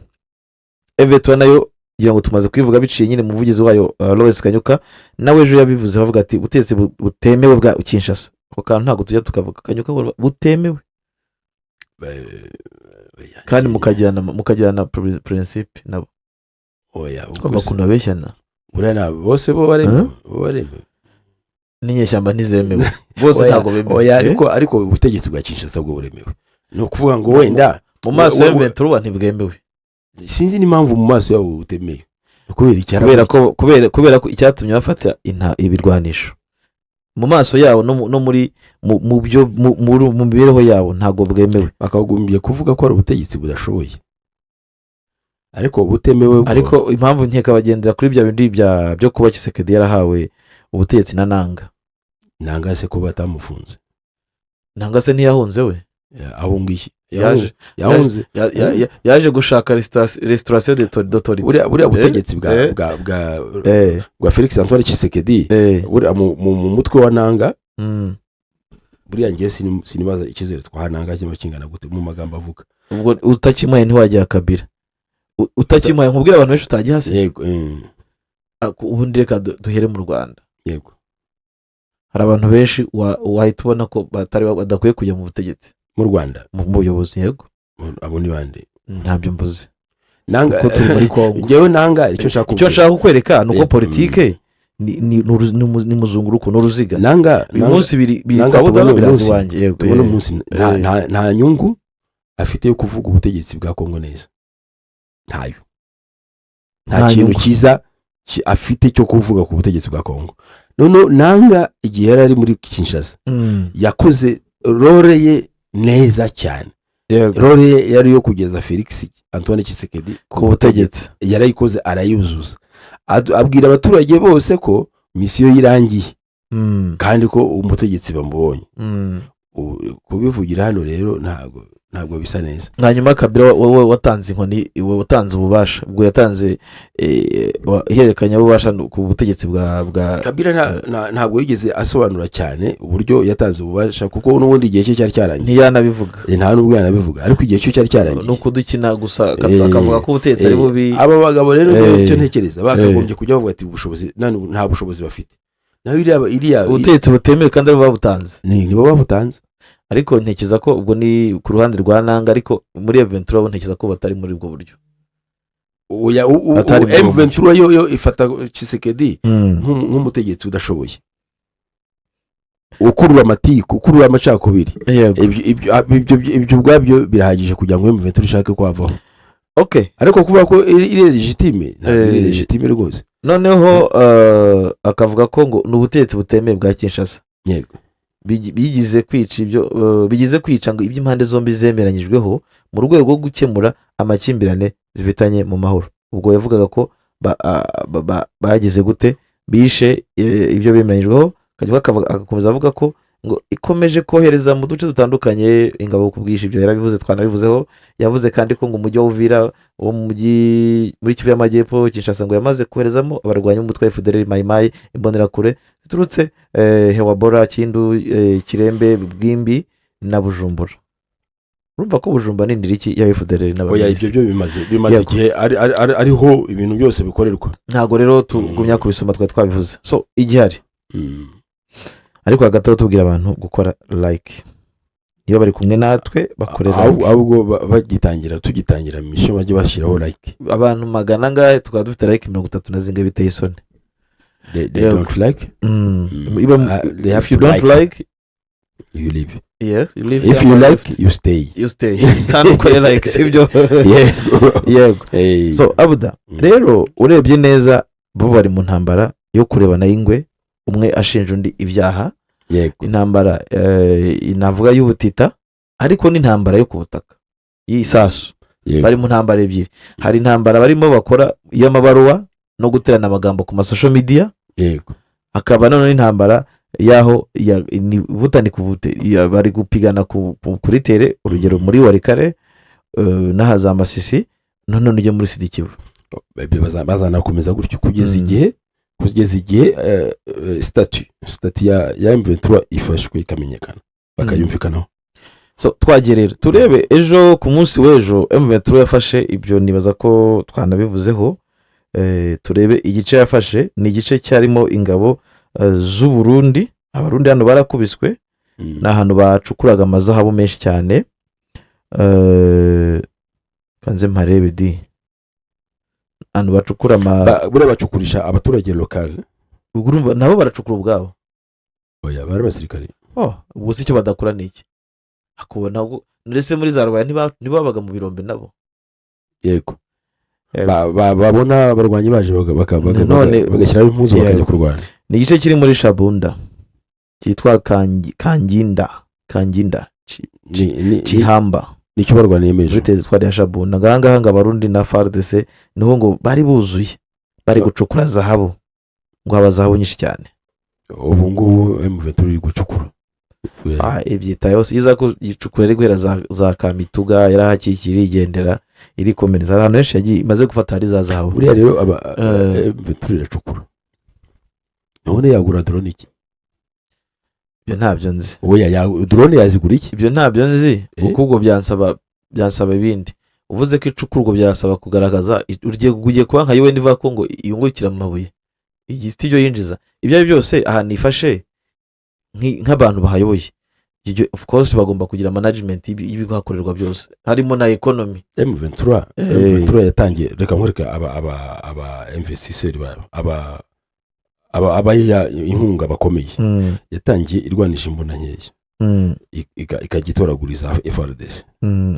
M23 nayo ngira ngo tumaze kubivuga biciye nyine mu muvugizi wayo, Lawrence Kanyuka, nawe ejo yabivuze avuga ati ubutegetsi butemewe bwa Kinshasa. Ako kantu ntabwo tujya tukavuga. Kanyuka ngo butemewe kandi mukajyana principe nabo. Oya, ubwo Kumva ukuntu babeshyana. Buriya bose bo baremewe, bo baremewe. N'inyeshyamba ntizemewe bose. Oya, Ntabwo bemewe. Oya, ariko ubutegetsi bwa Kinshasa bwo buremewe. Ni ukuvuga ngo wenda Mu maso ya M23 ntibwemewe. Sinzi n'impamvu mu maso yabo butemewe. Ni kubera iki? Kubera ko icyatumye bafata ibirwanisho mu maso yabo no muri mu mu byo mu mibereho yabo ntabwo bwemewe. Bakagombye kuvuga ko ari ubutegetsi budashoboye. Ariko butemewe bwo- Ariko impamvu nkeka bagendera kuri bya bindi byo kuba Tshisekedi yarahawe ubutegetsi na Nanga. Nanga se ko batamufunze? Nanga se ntiyahunze we? Ahunga iki? Yaje Yahunze. Yaje gushaka restauration d'autorité. Buriya butegetsi bwa bwa bwa Felix Antoine Tshisekedi, buriya mu mutwe wa Nanga, buriya ngewe sinibaza icyizere twaha Nanga kiba kingana gute mu magambo avuga. Ubwo utakimuhaye ntiwagira Kabila. Utakimuhaye, nkubwire, abantu benshi utagiha se? Yego. Ubundi reka duhere mu Rwanda. Yego. Hari abantu benshi wahita ubona ko batari badakwiye kujya mu butegetsi. Mu Rwanda? Mu buyobozi, yego. Abo ni bande? Ntabyo mvuze. Nanga Kuko turi muri Kongo. Ngewe Nanga icyo nshaka Icyo kuvuga- nshaka kukwereka ni uko politike ni muzunguruko, ni uruziga. Nanga Uyu munsi biri Nanga kwa tubona Budano, uyu biraza munsi- iwanjye, yego. Tubona umunsi nta nyungu afite yo kuvuga ubutegetsi bwa Kongo neza, ntayo, nta Nta kintu nyungu. cyiza afite cyo kuvuga ku butegetsi bwa Kongo. Noneho Nanga igihe yari ari muri Kinshasa, yakoze role ye neza cyane. Role ye yari iyo kugeza Felix Antoine Tshisekedi ku butegetsi. Yarayikoze, arayuzuza. Abwira abaturage bose ko mission ye irangiye kandi ko umutegetsi bamubonye. Kubivugira hano rero ntabwo bisa neza. Hanyuma Kabila, wowe watanze inkoni, wowe watanze ububasha, ubwo yatanze ihererekanyabubasha ku butegetsi bwa Kabila ntabwo yigeze asobanura cyane uburyo yatanze ububasha, kuko n'ubundi igihe cye cyari cyarangiye. Ntiyanabivuga. Nta n'ubwo yanabivuga, ariko igihe cye cyari cyarangiye. Ni ukudukina gusa, akavuga ko ubutegetsi ari bubi. Aba bagabo rero, njyewe icyo ntekereza, bakagombye kujya bavuga ati ubushobozi nta bushobozi bafite. Naho iriya Ubutegetsi butemewe kandi ari bo babutanze. Nibo babutanze. Ariko ntekereza ko ubwo ni ku ruhande rwa Nanga, ariko muri M23 bo ntekereza ko batari muri ubwo buryo. Oya, Atari muri ubwo. M23 yo ifata Tshisekedi nk'umutegetsi udashoboye, ukurura amatiku, ukurura amacakubiri. Ibyo ubwabyo birahagije kugira ngo M23 ishake kwavaho. Ariko kuvuga ko iri légitime, ntabwo iri légitime rwose. Noneho akavuga ko ngo ni ubutegetsi butemewe bwa Kinshasa. Bigize kwica ibyo bigize kwica ngo iby'impande zombi zemeranyijweho mu rwego rwo gukemura amakimbirane zifitanye mu mahoro. Ubwo yavugaga ko bagize gute, bishe ibyo bemeranyijweho. Agakomeza avuga ko ngo ikomeje kohereza mu duce dutandukanye ingabo ku bwinshi. Ibyo yarabivuze, twanabivuzeho. Yavuze kandi ko ngo umujyi wa Uvira wo mu mujyi muri Kivu y'Amajyepfo, Kinshasa ngo yamaze koherezamo abarwanyi b'umutwe wa FDLR, Mayimayi, Imbonerakure ziturutse Hewabora, Kindu, Kirembe, Bwimbi na Bujumbura. Urumva ko Bujumbura ni indiriki ya FDLR Oya, n'abaminsi. ibyo byo bimaze igihe ariho ibintu byose bikorerwa. Ntabwo rero tugumya kubisoma, twari twabivuze. So igihari, ariko hagati aho tubwira abantu gukora like niba bari kumwe natwe, bakore like. Ahubwo bagitangira, tugitangira mission, bajye bashyiraho like. Abantu magana angahe, tukaba dufite like 30 na zingahe? Biteye isoni. They don't like. They have If you to don't like. like, You leave. Yes, you leave. If them you or like, left. you stay. You stay kandi ukore like, sibyo? Yego. Yego. Hey. So Abuda, rero urebye neza, bo bari mu ntambara yo kurebana y'ingwe, umwe ashinja undi ibyaha. Intambara navuga y'ubutita, ariko n'intambara yo ku butaka y'isasu. Bari mu ntambara ebyiri. Hari intambara barimo bakora y'amabaruwa no guterana amagambo ku ma social media, hakaba noneho intambara y'aho ni butani ku bute, bari gupigana kuri terrain, urugero muri Walikale n'aha za Masisi, none ujye muri Sud-Kivu. Bazanakomeza gutyo kugeza igihe statut ya M23 ifashwe ikamenyekana, bakayumvikanaho. So twagiye rero turebe ejo, ku munsi w'ejo M23 yafashe ibyo, nibaza ko twanabivuzeho. Turebe igice yafashe, ni igice cyarimo ingabo z'u Burundi. Abarundi hano barakubiswe. Ni ahantu bacukuraga amazahabu menshi cyane. Kanze mparebe di ahantu bacukura ama Buriya bacukurisha abaturage local. Ubwo urumva nabo baracukura ubwabo. Oya, bari abasirikare. Oh, ubwo si icyo badakora ni iki? Hakubona ndetse muri za Rubaya ntibabaga mu birombe nabo? Yego. Yego. Babona abarwanyi baje bagashyiraho impuzu bakajya kurwana. Ni igice kiri muri Shabunda cyitwa Kanginda Ni Kihamba. Nicyo barwaniyemo Muri ejo. teritwari ya Shabunda ngahangaha, ngo Abarundi na FARDC niho ngo bari buzuye, bari gucukura zahabu, ngo haba zahabu nyinshi cyane. Ubu ngubu M23 iri gucukura. Ah, ibyitayeho iza kuyicukura iri guhera za Kamituga, yarahakikiye, irigendera, irikomereza. Hari ahantu henshi yagiye imaze gufata hari za zahabu. Buriya rero aba M23 iracukura, none yagura drone iki? Ibyo ntabyo nzi. Oya, drone yazigura iki? Ibyo ntabyo nzi. Kuko ubwo byansaba ibindi. Uvuze ko icukurwa, byasaba kugaragaza ugiye kuba nka UN ivuga ko ngo yungukira mu mabuye, igiti ibyo yinjiza. Ibyo ari byo byose, ahantu ifashe nk'abantu bahayoboye, ibyo of course bagomba kugira management y'ibihakorerwa byose, harimo na economy. M23. M23 yatangiye, reka nkwereke aba investisseurs bayo, aba abayiha inkunga bakomeye. Yatangiye irwanisha imbunda nkeya, ikajya itoraguriza FARDC,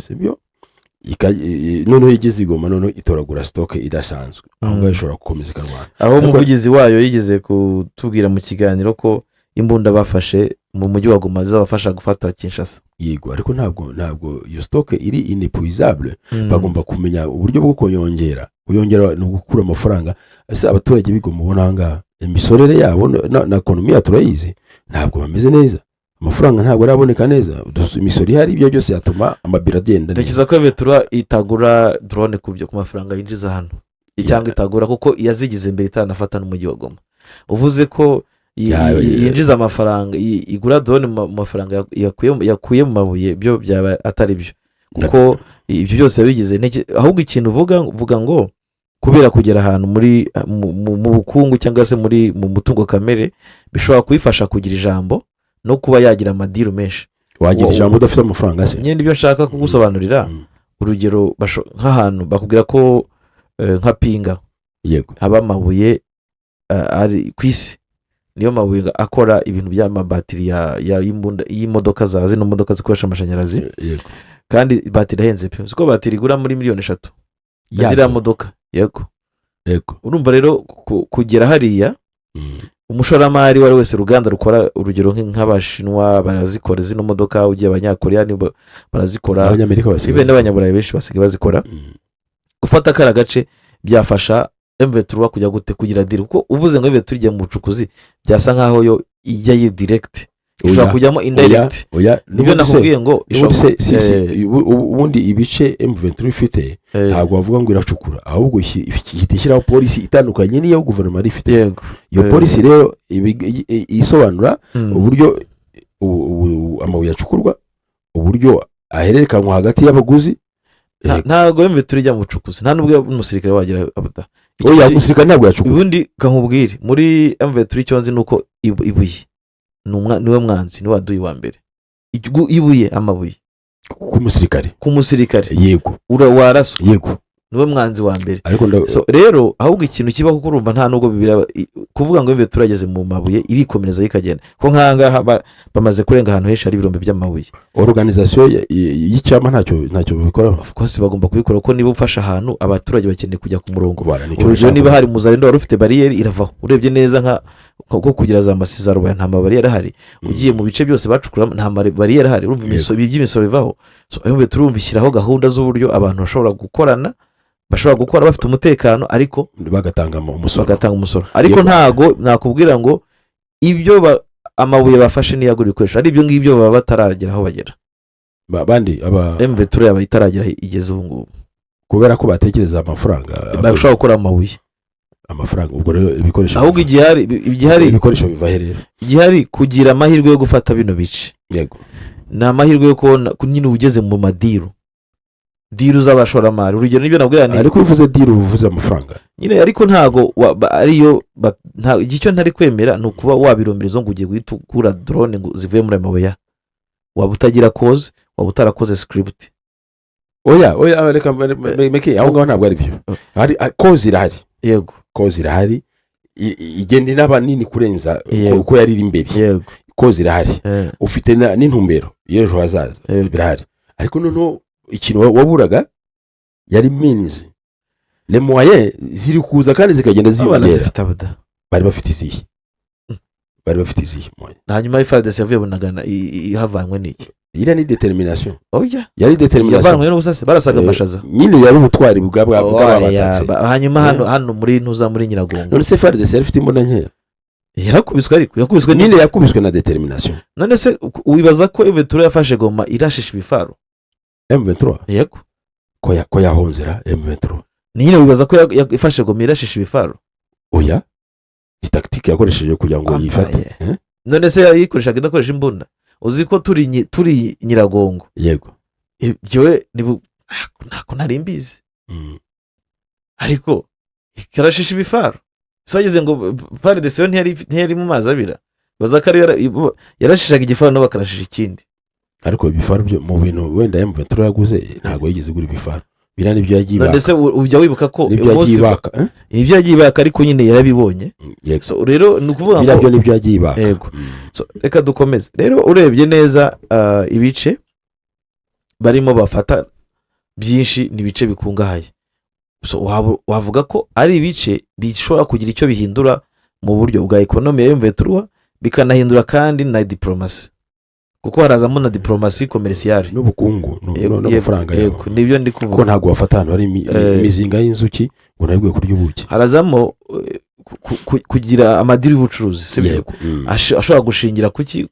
sibyo? Noneho igeze i Goma, noneho itoragura stock idasanzwe aho ngaho, ishobora gukomeza ikarwana. Aho umuvugizi wayo yigeze kutubwira mu kiganiro ko imbunda bafashe mu mujyi wa Goma zizabafasha gufata Kinshasa. Yego, ariko ntabwo iyo stock iri inépuisable. Bagomba kumenya uburyo bwo kuyongera. Kuyongera ni ugukura amafaranga. Ese abaturage b'i Goma ubona aha ngaha, imisorere yabo na economy yacu turayizi, ntabwo bameze neza, amafaranga ntabwo araboneka neza. Imisoro ihari, ibyo byose yatuma amabiro agenda neza. Ntekereza ko M23 itagura drone ku mafaranga yinjiza hano, cyangwa itagura, kuko yazigize mbere itaranafata n'umujyi wa Goma. Uvuze ko yinjiza amafaranga, igura drone mu mafaranga yakuye mu mabuye, byo byaba atari byo, kuko ibyo byose yabigize. Ahubwo ikintu uvuga ngo kubera kugera ahantu muri mu bukungu cyangwa se mu mutungo kamere, bishobora kuyifasha kugira ijambo no kuba yagira amadiru menshi. Wagira ijambo udafite amafaranga se? Nyine ibyo nshaka kugusobanurira, urugero nk'ahantu bakubwira ko nka Pinga haba amabuye, ari ku isi niyo mabuye akora ibintu by'amabatiri y'imbunda, y'imodoka za zino modoka zikoresha amashanyarazi. Kandi batiri ihenze pe! Uzi ko batiri igura muri miliyoni 3 Yazo. ziriya modoka? Yego. Urumva rero kugera hariya, umushoramari uwo ari wese, uruganda rukora, urugero nk'Abashinwa barazikora zino modoka, ugiye Abanyakoreya nibo barazikora, Abanyamerika basigaye ibe n'Abanyaburayi benshi basigaye bazikora. Gufata kariya gace byafasha M23 kujya gute? Kugira deal, kuko uvuze ngo M23 ijya mu bucukuzi, byasa nkaho yo ijyayo direct, ishobora Oya. kujyamo indirect. Oya. Nibyo nakubwiye ngo N'ubundi se si ubundi ibice M23 ifite, ntabwo bavuga ngo iracukura, ahubwo ihita ishyiraho policy itandukanye n'iyo guverinoma yari ifite. Iyo policy rero isobanura uburyo amabuye acukurwa, uburyo ahererekanwa hagati y'abaguzi. Ntabwo M23 ijya mu bucukuzi, nta nubwo umusirikare wagira abuda. Oya, umusirikare ntabwo yacukura. Ubundi kankubwire, muri M23 icyo nzi ni uko ibuye niwe mwanzi, niwe waduye wa mbere. Ibuye, amabuye. Ku musirikare. Ku musirikare. Waraswa. Niwe mwanzi wa mbere. Ariko So rero ahubwo ikintu kibaho, kuko urumva nta nubwo kuvuga ngo M23 turageze mu mabuye, irikomereza ikagenda, ko nk'ahangaha bamaze kurenga ahantu henshi hari ibirombe by'amabuye. Organisation y'icyama ntacyo babikoraho. Of course bagomba kubikora, kuko niba ufashe ahantu, abaturage bakeneye kujya ku murongo. Bara, nicyo Urugero, nashaka. niba hari Muzarendo wari ufite bariyeri, iravaho. Urebye neza nka nko kugira za Masisi, za Rubaya, nta mabariyeri ahari. Ugiye mu bice byose bacukuramo, nta bariyeri ahari. Urumva iby'imisoro bivaho. So M23 turumva ishyiraho gahunda z'uburyo abantu bashobora gukorana, bashobora gukora bafite umutekano, ariko bagatanga umusoro. Bagatanga umusoro, ariko ntago nakubwira ngo ibyo amabuye bafashe niyo agura ibikoresho, ari ibyo ngibyo baba bataragera aho bagera. Bandi aba M23 yaba itaragera aho igeze ubu ngubu. Kubera ko batekereza amafaranga. Bashobora gukora amabuye. Amafaranga, ubwo rero ibikoresho Ahubwo igihari ibikoresho biva he rero? Igihari, kugira amahirwe yo gufata bino bice, ni amahirwe yo kubona nyine ugeze mu madiru, deal z'abashoramari. Urugero nibyo nabwira ni Ariko iyo uvuze deal uba uvuze amafaranga. Nyine, ariko ntago ariyo icyo ntari kwemera ni ukuba wabirombera ngo ugiye guhita ugura drone ngo zivuye muri ayo mabuye, waba utagira koze, waba utarakoze script. Oya, reka meke aho ngaho, ntabwo ari byo. Hari cause irahari. Cause irahari, igenda inaba nini kurenza uko yari iri imbere. Cause irahari, ufite n'intumbero y'ejo hazaza. Birahari, ariko noneho ikintu waburaga yari means, les moyens ziri kuza kandi zikagenda Abana ziyongera. zifite abuda. Bari bafite izihe? Bari bafite izihe moyens? Hanyuma FARDC yavuye Bunagana ihavanywe n'iki? Iriya ni détermination. Oya. Yari détermination. Yavanwe n'ubusase, barasaga amashaza. Nyine yari ubutwari bw'abatatse. Oya, hanyuma hano muri ntuza, muri Nyiragongo. None se FARDC yari ifite imbunda nkeya? Yarakubiswe, ariko yakubiswe Nyine n'iki? Yakubiswe na détermination. None se wibaza ko M23 yafashe Goma irashisha ibifaru? M23? Yego. Ko yahonzera M23? Ni nyine wibaza ko yafashe Goma irashisha ibifaru? Oya, ni tactique yakoresheje kugira ngo Ah, yifate. yeah. Eh? None se yayikoreshaga idakoresha imbunda? Uzi ko turi Nyiragongo? Yego. Ibyo ntako nari mbizi. Ariko ikarashisha ibifaru, se wagize ngo FARDC yo ntiyari mu mazi abira? Baza ko ariyo yarashishaga igifaru, nabo bakarashisha ikindi. Ariko ibifaru byo mu bintu wenda M23 yaguze, ntabwo yigeze igura ibifaru. Biriya nibyo yagiye None ibaka. se ujya wibuka ko Nibyo yagiye ibaka, eh? Ibyo yagiye ibaka, ariko nyine yarabibonye. Yego. So rero ni ukuvuga Biriya ngo byo nibyo yagiye ibaka. Yego. So, reka dukomeze rero. Urebye neza, ibice barimo bafata byinshi ni ibice bikungahaye. So wavuga ko ari ibice bishobora kugira icyo bihindura mu buryo bwa économie ya M23, bikanahindura kandi na diporomasi, kuko harazamo na diplomatie commerciale. N'ubukungu n'amafaranga yabo. Yego, nibyo ndi Kuko kuvuga. ntabwo wafata ahantu hari imizinga y'inzuki ngo nabwo kurya ubuki. Harazamo kugira amadeal y'ubucuruzi, sibyo? Yego. Ashobora gushingira kuki?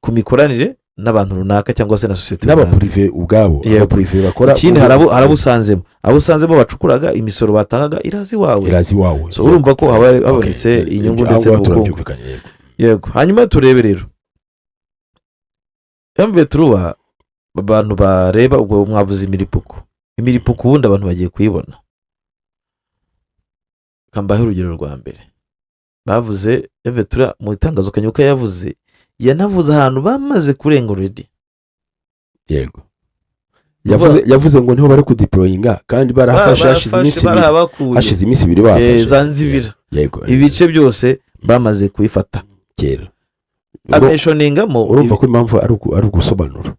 Ku mikoranire n'abantu runaka cyangwa se na sosiyete runaka. N'abaprivé ubwabo. Yego. Abaprivé bakora. Ikindi, hari abo usanzemo, abo usanzemo bacukuraga, imisoro batangaga iraza iwawe. Iraza iwawe. So urumva ko haba habonetse inyungu Aho ndetse ngaho n'ubukungu. turabyumvikanye, yego. Yego. Hanyuma turebe rero M23, abantu bareba ubwo mwavuze imiripuko. Imiripuko ubundi abantu bagiye kuyibona. Kambahe urugero rwa mbere bavuze. M23 mu itangazo Kanyuka yavuze, yanavuze ahantu bamaze kurenga already. Yego, yavuze ngo niho bari kudeployinga kandi barahafashe hashize iminsi 2. Barahabakuye. Hashize iminsi 2 bahafashe. Za Nzibira. Yego. Ibice byose bamaze kubifata. Kera. Amentioningamo. Urumva ko impamvu ari ugusobanura.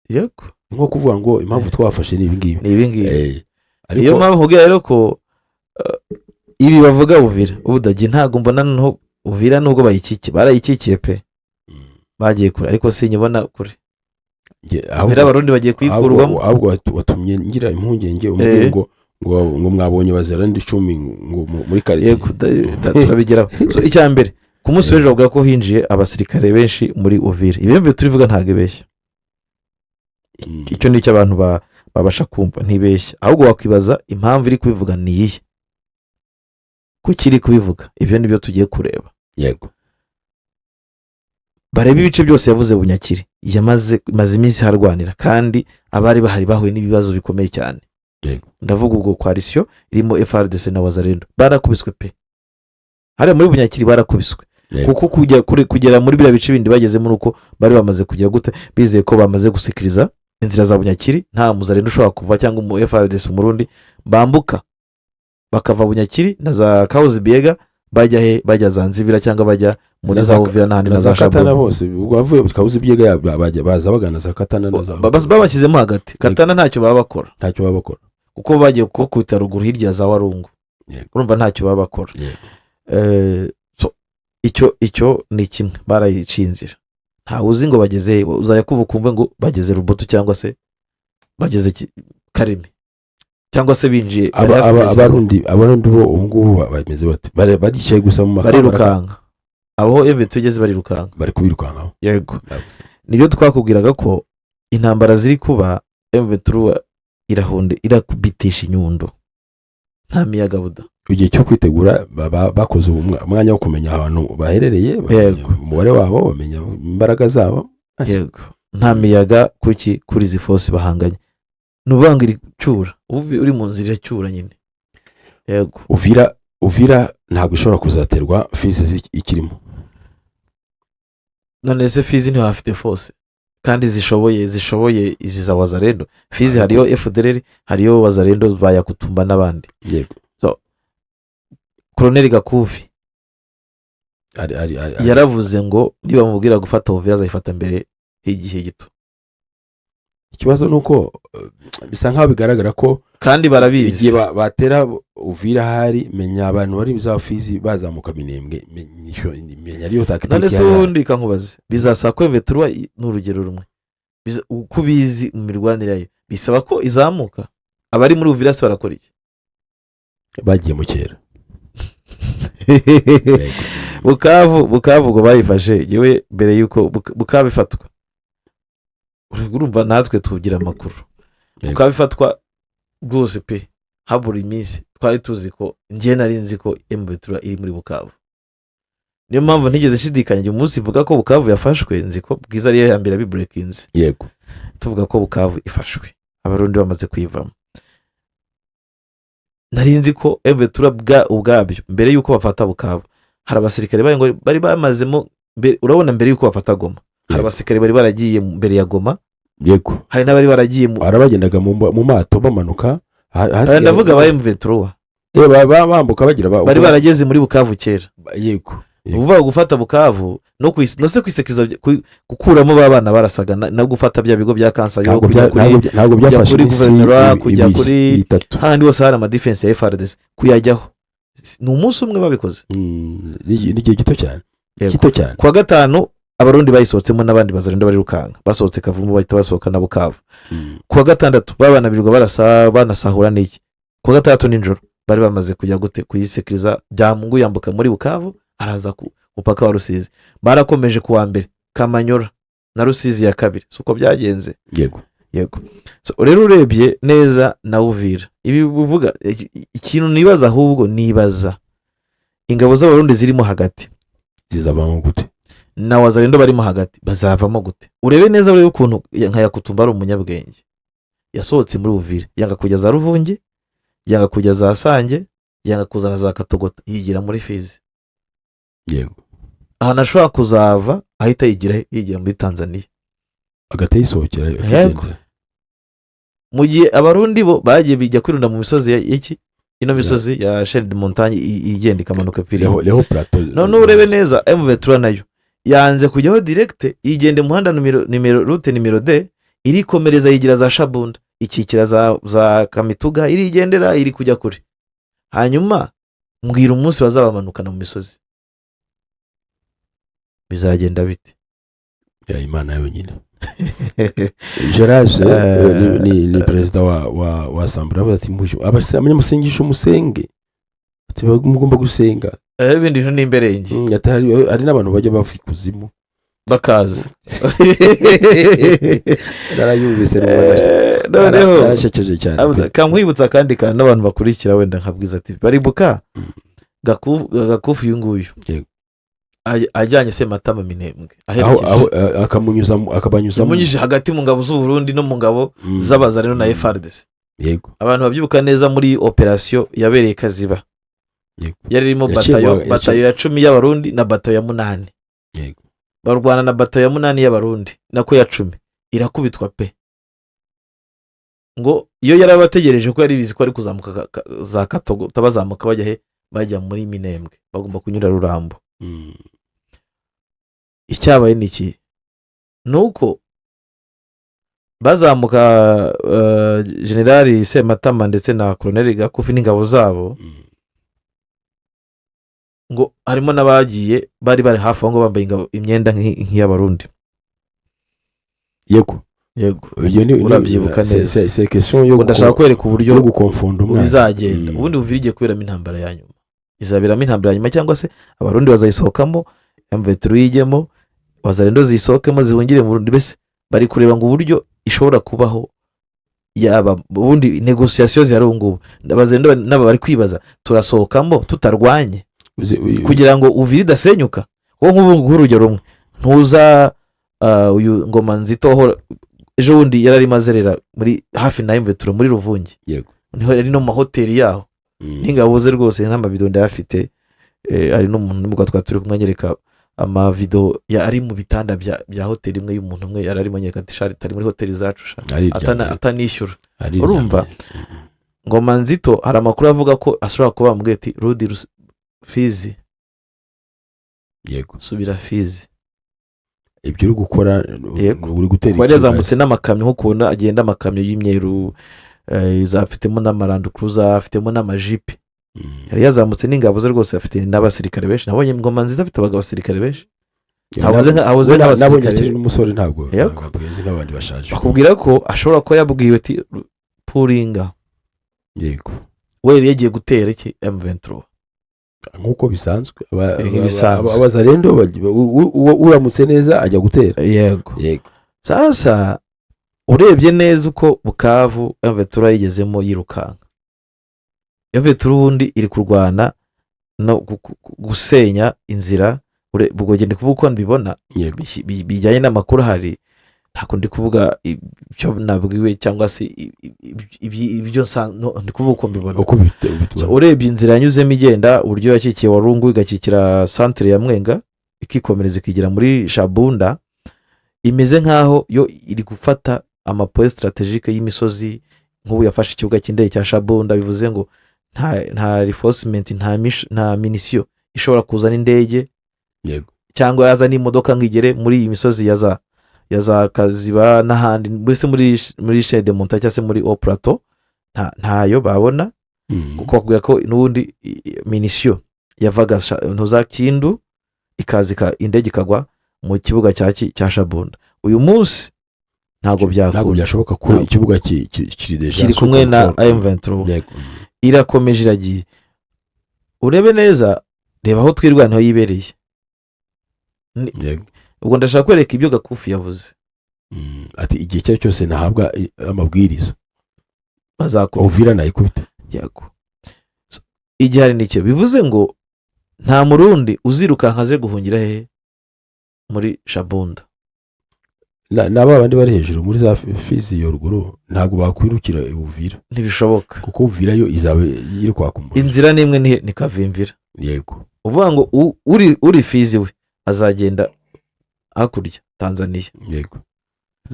Yego. Ni nko kuvuga ngo impamvu twafashe ni ibingibi. Ni ibingibi. Ariko Niyo mpamvu nkubwira rero ko ibi bavuga Uvira ubudagi, ntabwo mbona noneho Uvira nubwo bayikikiye, barayikikiye pe. Bagiye kure, ariko sinyibona kure. Uvira Abarundi bagiye kuyikurwamo. Ahubwo watumye ngira impungenge umbwira ngo mwabonye bazerandi 10 ngo muri karitsiye. Yego, turabigeraho. So icya mbere, ku munsi w'ejo bavuga ko hinjiye abasirikare benshi muri Uvira. Ibyo turivuga ntabwo ibeshya. Icyo ni icyo abantu babasha kumva, ntibeshya. Ahubwo wakwibaza impamvu iri kubivuga ni iyihe, kuki iri kubivuga? Ibyo ni byo tugiye kureba. Barebe ibice byose yavuze. Bunyakiri yamaze, imaze iminsi harwanira, kandi abari bahari bahuye n'ibibazo bikomeye cyane. Ndavuga ubwo coalition irimo FARDC na Wazalendo, barakubiswe pe. Hariya muri Bunyakiri barakubiswe. Kuko kujya kugera muri biriya bice bindi bagezemo ni uko bari bamaze kugera gute, bizeye ko bamaze gusekiriza inzira za Bunyakiri, nta muzarendo ushobora kuva cyangwa umu FARDC Umurundi bambuka bakava Bunyakiri na za Kahuzi Biega bajya he? Bajya za Nzibira cyangwa bajya muri Na za Uvira n'ahandi na na za za Katana. Shabunda. Hose ubwo bavuye Kabuzi Byega baza bagana za Katana na za Babashyizemo hagati Katana, ntacyo baba bakora. Ntacyo baba bakora. Kuko bagiye kukubita ruguru hirya za Warungu. Urumva ntacyo baba bakora. So, icyo ni kimwe, barayiciye inzira. Ntawe uzi ngo bageze he. Uzajya kumva ukumve ngo bageze Rubutu cyangwa se bageze Karimi cyangwa se binjiye bari hafi kugeza- Abarundi bo ubu ngubu bameze bate? Baricaye gusa mu makamba? Barirukanka. Abo M tugeze barirukanka. Bari kubirukankaho. Yego. Yego. Nibyo twakubwiraga ko intambara ziri kuba, M23 irahonde, irakubitisha inyundo, nta miyaga buda. Igihe cyo kwitegura bakoze umwanya wo kumenya ahantu baherereye, bamenya umubare wabo, bamenya imbaraga zabo. Yego, nta miyaga. Kuki? Kuri izi force bahanganye, ni ukuvuga ngo iri cyura ubu uri mu nzira iracyura nyine, yego. Uvira ntabwo ishobora kuzaterwa Fizi ikirimo. None se Fizi ntibafite force kandi zishoboye izi za Wazalendo? Fizi hariyo FDLR, hariyo Wazalendo ba Yakutumba n'abandi. Koroneli Gakufi yaravuze ngo nibamubwira gufata Uvira azayifata mbere y'igihe gito. Ikibazo ni uko bisa nkaho bigaragara ko Kandi barabizi. igihe batera Uvira, hari menya abantu bari za Fizi bazamuka Minembwe, menya ariyo tactique None se ihari. ubundi kankubaze, bizasaba ko M23, ni urugero rumwe. Uko ubizi mu mirwanire yayo, bisaba ko izamuka. Abari muri Uvira se barakora iki? Bagiye mu kera. Bukavu ngo bayifashe, yewe, mbere y'uko Bukavu ifatwa, urumva natwe tugira amakuru. Bukavu ifatwa rwose pe, habura iminsi twari tuzi ko, njye nari nzi ko M23 iri muri Bukavu. Niyo mpamvu ntigeze nshidikanya igihe umunsi mvuga ko Bukavu yafashwe. Nzi ko Bwiza ariyo ya mbere yabiburekinze. Tuvuga ko Bukavu ifashwe, Abarundi bamaze kuyivamo, nari nzi ko M23 ubwabyo mbere y'uko bafata Bukavu hari abasirikare bari ngo bari bamazemo urabona, mbere y'uko bafata Goma hari abasirikare bari baragiye mbere ya Goma. Hari n'abari baragiye mu Barabagendaga mu mato bamanuka hasigaye- Ndavuga aba M23. Bambuka bagira Bari barageze muri Bukavu kera. Yego. Uvuga gufata Bukavu no se kwisekeza, gukuramo ba bana barasaga no gufata bya bigo bya kansa yo Ntabwo kujya kuri ntabwo kujya byafashe kuri iminsi guverinoma, kujya ibiri, 3. Hahandi hose hari amadefense ya FARDC, kuyajyaho ni umunsi umwe babikoze. Ni igihe gito cyane. Gito cyane. Kuwa gatanu Abarundi bayisohotsemo n'abandi Bazarenda barirukanka, basohotse Kavumu, bahita basohoka na Bukavu. Kuwa gatandatu babana birirwa barasa, banasahura n'iki. Kuwa gatandatu nijoro bari bamaze kujya gute kuyisekiriza. Byamungu yambuka muri Bukavu, araza ku mupaka wa Rusizi. Barakomeje, kuwa mbere Kamanyora na Rusizi ya kabiri. Si uko byagenze? Yego. Yego. So, rero urebye neza na Uvira, ibi bivuga ikintu nibaza, ahubwo nibaza ingabo z'Abarundi zirimo hagati Zizavamo gute? Na Wazalendo barimo hagati bazavamo gute? Urebe neza, urebe ukuntu nka Yakutumba ari umunyabwenge, yasohotse muri Uvira, yanga kujya za Ruvungi, yanga kujya za Sange, yanga kuzana za Katogota, yigira muri Fizi. Ahantu ashobora kuzava ahita yigira muri Tanzania. Agahita yisohokera, akigendera. Mu gihe Abarundi bo bagiye bijya kwirunda mu misozi ya iki, ino misozi ya chaîne de montagne igenda ikamanuka piri. Leho plateau. None urebe neza, M23 nayo yanze kujyaho direct, yigenda umuhanda nimero route nimero D, irikomereza, yigira za Shabunda, ikikira za Kamituga, irigendera, iri kujya kure. Hanyuma mbwira umunsi bazabamanukana mu misozi, bizagenda bite? Ya Imana yonyine. Gerard ni perezida wa assemblée, avuga ati: "Abanyamasengesho musenge," ati: "Mugomba gusenga." Ibindi bintu ni imberenge. Ati hari n'abantu bajya bava ikuzimu bakaza. Narayumvise. Noneho Narashekeje cyane pe. Kamwibutsa akandi kantu n'abantu bakurikira, wenda nkabwiza ati baribuka Gakufu uyu nguyu ajyanye Sematama Minembwe, Aho aherekeje aho akamunyuzamo, akabanyuzamo. Yamunyujije hagati mu ngabo z'u Burundi no mu ngabo z'Abazareno na FARDC. Abantu babyibuka neza, muri operasiyo yabereye Kaziba, yari irimo batayo batayo ya 10 y'Abarundi na batayo ya 8. Barwana na batayo ya 8 y'Abarundi, nako ya 10, irakubitwa pe. Ngo iyo yari abategereje, ko yari bizi ko ari kuzamuka za Katogo, bazamuka bajya he? Bajya muri Minembwe, bagomba kunyura Rurambo. Icyabaye ni iki? Ni uko bazamuka, Generali Sematama ndetse na Koloneli Gakufi n'ingabo zabo, ngo harimo n'abagiye bari hafi aho ngo bambaye ingabo, imyenda nk'iy'Abarundi. Yego. Yego. Iyo Urabyibuka neza. C'est question yo Ngo ndashaka kwereka uburyo yo gukonfonda umwanzi. bizagenda. Ubundi Uvira igiye kuberamo intambara ya nyuma, izaberamo intambara ya nyuma, cyangwa se Abarundi bazayisohokamo, M23 yijyemo, Wazalendo zisohokemo zihungire mu Burundi. Mbese bari kureba ngo uburyo ishobora kubaho yaba ubundi négociation zihari ubu ngubu. Abazalendo nabo bari kwibaza: turasohokamo tutarwanye kugira ngo Uvira idasenyuka? Wowe nk'ubu nk'urugero rumwe, ntuza uyu Ngoma Nzito ejo bundi yari arimo azerera muri hafi na M23 muri Ruvungi. Niho yari, no mu mahoteli yaho n'ingabo ze rwose, n'amavido ndayafite. Hari n'umuntu n'umugabo twari turi kumwe anyereka amavido ari mu bitanda bya hoteli imwe y'umuntu umwe, yari arimo anyereka ati: "Sha, tari muri hoteli zacu sha." Ariryamye. Atanishyura. Ariryamye. Urumva? Ngoma Nzito hari amakuru avuga ko ashobora kuba bamubwiye ati: "Rudi Fizi, subira Fizi." Ibyo uri gukora uri gutera Kuba yazamutse n'amakamyo, nk'ukuntu agenda amakamyo y'imyeru, afitemo n'amaland cruiser, afitemo n'amajipe. Yari yazamutse n'ingabo ze rwose, afite n'abasirikare benshi. Nabonye Ngoma Nziza afite abagabo, abasirikare benshi. Habuze Nabonye nk'abasirikare. akiri n'umusore, ntabwo ntabwo ameze nk'abandi bashaje. Bakubwira ko ashobora kuba yabwiwe ati puringa. We yari yagiye gutera iki M23. Nk'uko bisanzwe Nk'ibisanzwe. Abazarendo uramutse neza ajya gutera. Yego. Yego. Sasa urebye neza uko Bukavu M23 yigezemo yirukanka, M23 ubundi iri kurwana no gusenya inzira. Ubwo ndi kuvuga uko mbibona, bijyanye n'amakuru ahari. Ntabwo ndi kuvuga ibyo nabwiwe cyangwa se ibyo no, ndi kuvuga uko mbibona. Uko So, urebye inzira yanyuzemo igenda, uburyo yakikiye Warungu, igakikira santire ya Mwenga, ikikomereza ikigera muri Shabunda, imeze nk'aho yo iri gufata ama points stratégiques y'imisozi. Nk'ubu yafashe ikibuga cy'indege cya Shabunda, bivuze ngo nta reinforcement, nta munition ishobora kuzana indege cyangwa yaza n'imodoka ngo igere muri iyi misozi ya za Kaziba n'ahandi, mbese muri chaîne de montagne cyangwa se muri haut plateau, ntayo babona, kuko bakubwira ko n'ubundi munition yavaga ntuza Kindu, ikaza indege ikagwa mu kibuga cya Shabunda. Uyu munsi ntabwo Ntabwo byakunda. byashoboka ko Ntabwo. ikibuga kiri déjà Kiri kumwe na sous contrôle. M23. Irakomeje iragiye. Urebe neza, reba aho twirwanaho yibereye. Ubwo ndashaka kwereka ibyo Gakufi yavuze. Ati igihe icyo ari cyo cyose nahabwa amabwiriza, Bazakubita. Uvira nayikubita. Yego. So, igihari ni icyo, bivuze ngo nta Murundi uzirukanka aze guhungira hehe? Muri Shabunda. Na ba bandi bari hejuru muri za Fizi yo ruguru ntabwo bakwirukira Uvira. Ntibishoboka. Kuko Uvira yo izaba iri kwaka umuriro. Inzira n'imwe ni Kavimvira. Uvuga ngo uri Fizi we azagenda hakurya Tanzania. Yego,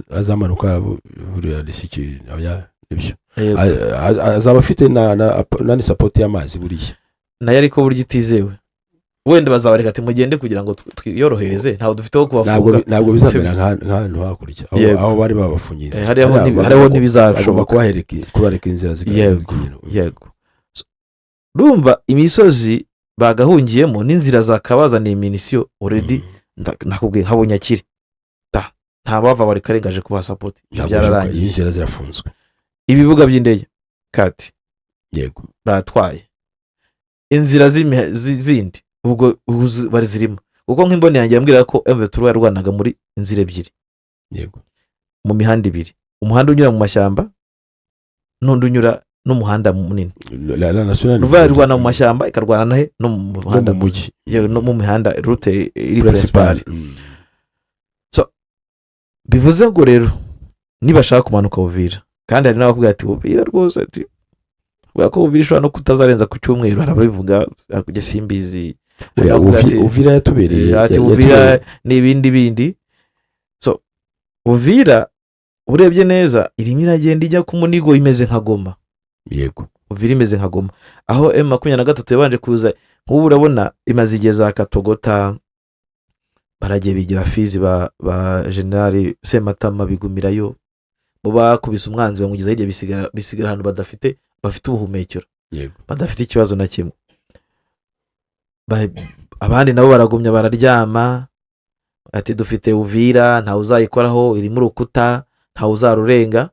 azamanuka buriya risiki oya, nibyo. Yego. Azaba afite na support y'amazi buriya. Nayo ariko burya itizewe, wenda bazabareka ati mugende kugira ngo twiyorohereze, ntabwo dufite aho Ntabwo kubafunga. Ntabwo bizamera nk'ahantu hakurya aho, aho bari babafungiye inzira. Hariya ho Hariya hariho bagomba ntibizashoboka. kubareka inzira zikagenda. Yego. So, urumva imisozi bagahungiyemo n'inzira zakabazaniye munition already. Nakubwiye nka Bunyakiri ta nta bava bari karengaje kubaha support, ibyo Ntabwo byararangiye. iyi nzira zirafunzwe. Ibibuga by'indege kati batwaye inzira zindi, ubwo bari zirimo, kuko nk'imboni yanjye yambwira ko M23 yarwanaga muri inzira ebyiri, mu mihanda ibiri, umuhanda unyura mu mashyamba n'undi unyura n'umuhanda munini. La national. Ruva yarwana mu mashyamba, ikarwana nahe no mu No muhanda mu mujyi. Yewe, no mu mihanda route iri principal. principal. Bivuze ngo rero nibashaka kumanuka Uvira, kandi hari n'abakubwira ati Uvira rwose, ati kubera ko Uvira ishobora no kutazarenza ku cyumweru, hari ababivuga kujya simbizi. Hari Oya, n'abakubwira ati Uvira yatubereye ati Uvira n'ibindi bindi. So Uvira urebye neza irimo iragenda ijya ku munigo, imeze nka Goma. Uvira imeze nka Goma, aho M23 yabanje kuza. Nk'ubu urabona imaze igihe za Katogota, baragiye bigira Fizi, ba generali Sematama bigumirayo, bo bakubise umwanzi bamugeza hirya, bisigara ahantu badafite, bafite ubuhumekero, badafite ikibazo na kimwe. Abandi nabo baragumya bararyama, ati dufite Uvira, ntawe uzayikoraho, irimo urukuta, ntawe uzarurenga.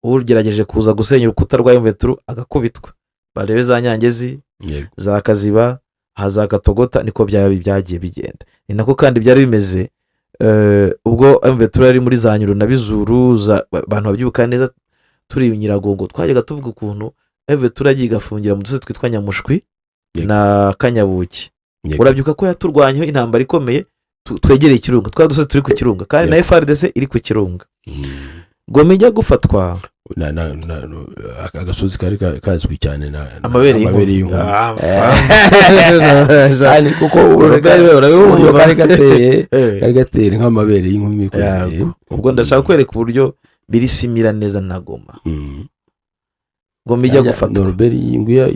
Ugerageje kuza gusenya urukuta rwa M23 agakubitwa. Barebe za Nyangezi, za Kaziba, aha za Katogota, niko byaba byagiye bigenda. Ni nako kandi byari bimeze ubwo M23 yari muri za Nyuru na Bizuru, abantu babyibuka neza, turi Nyiragongo twajyaga tuvuga ukuntu M23 yagiye igafungira mu dusozi twitwa Nyamushwi na Kanyabuki. Urabyuka ko yaturwanyeho intambara ikomeye, twegereye ikirunga, twa dusozi turi ku kirunga, kandi na FARDC iri ku kirunga. Goma ijya gufatwa, Agasozi kari kazwi cyane na Amabere amabere y'inkumi. y'inkumi. Ah, Kandi kuko uburyo kari gateye, kari gateye nk'amabere y'inkumi. Yego. Ubwo ndashaka kwereka uburyo biri similaire neza na Goma. Goma ijya gufatwa, Norbert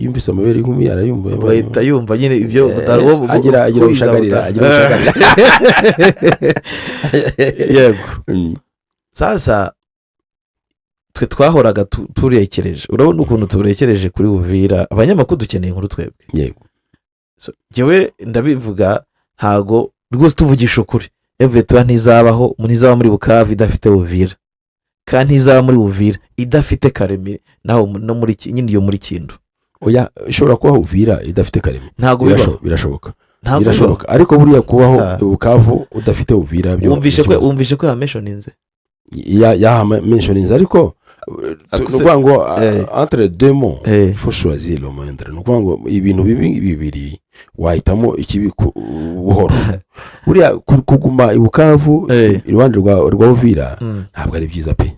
yumvise amabere y'inkumi arayumva. Bahita yumva nyine ibyo Agira ubushagarira, agira ubushagarira. Yego. Sasa twe twahoraga turekereje, urabona ukuntu turekereje kuri Uvira. Abanyamakuru dukeneye inkuru twebwe. So, njyewe ndabivuga ntago. Rwose tuvugisha ukuri, M23 ntizabaho, ntizaba muri Bukavu idafite Uvira, kandi ntizaba muri Uvira idafite Karemi, naho no muri nyine iyo muri Kindu. Oya, ishobora kubaho Uvira idafite Karemi. Ntabwo bibaho. Birashoboka. Ntabwo bibaho. Birashoboka, ariko buriya kubaho Ah. Bukavu udafite Uvira byo Wumvishe ni ko ikibazo. Wumvishe ko yamentioninze. Yahamentioninze, ariko Ako ni se- ukuvuga ngo entre deux maux, il faut choisir le moindre. Ni ukuvuga ngo ibintu bibi bibiri, wahitamo ikibi buhoro. Buriya kuguma i Bukavu iruhande rwa Uvira ntabwo ari byiza pe.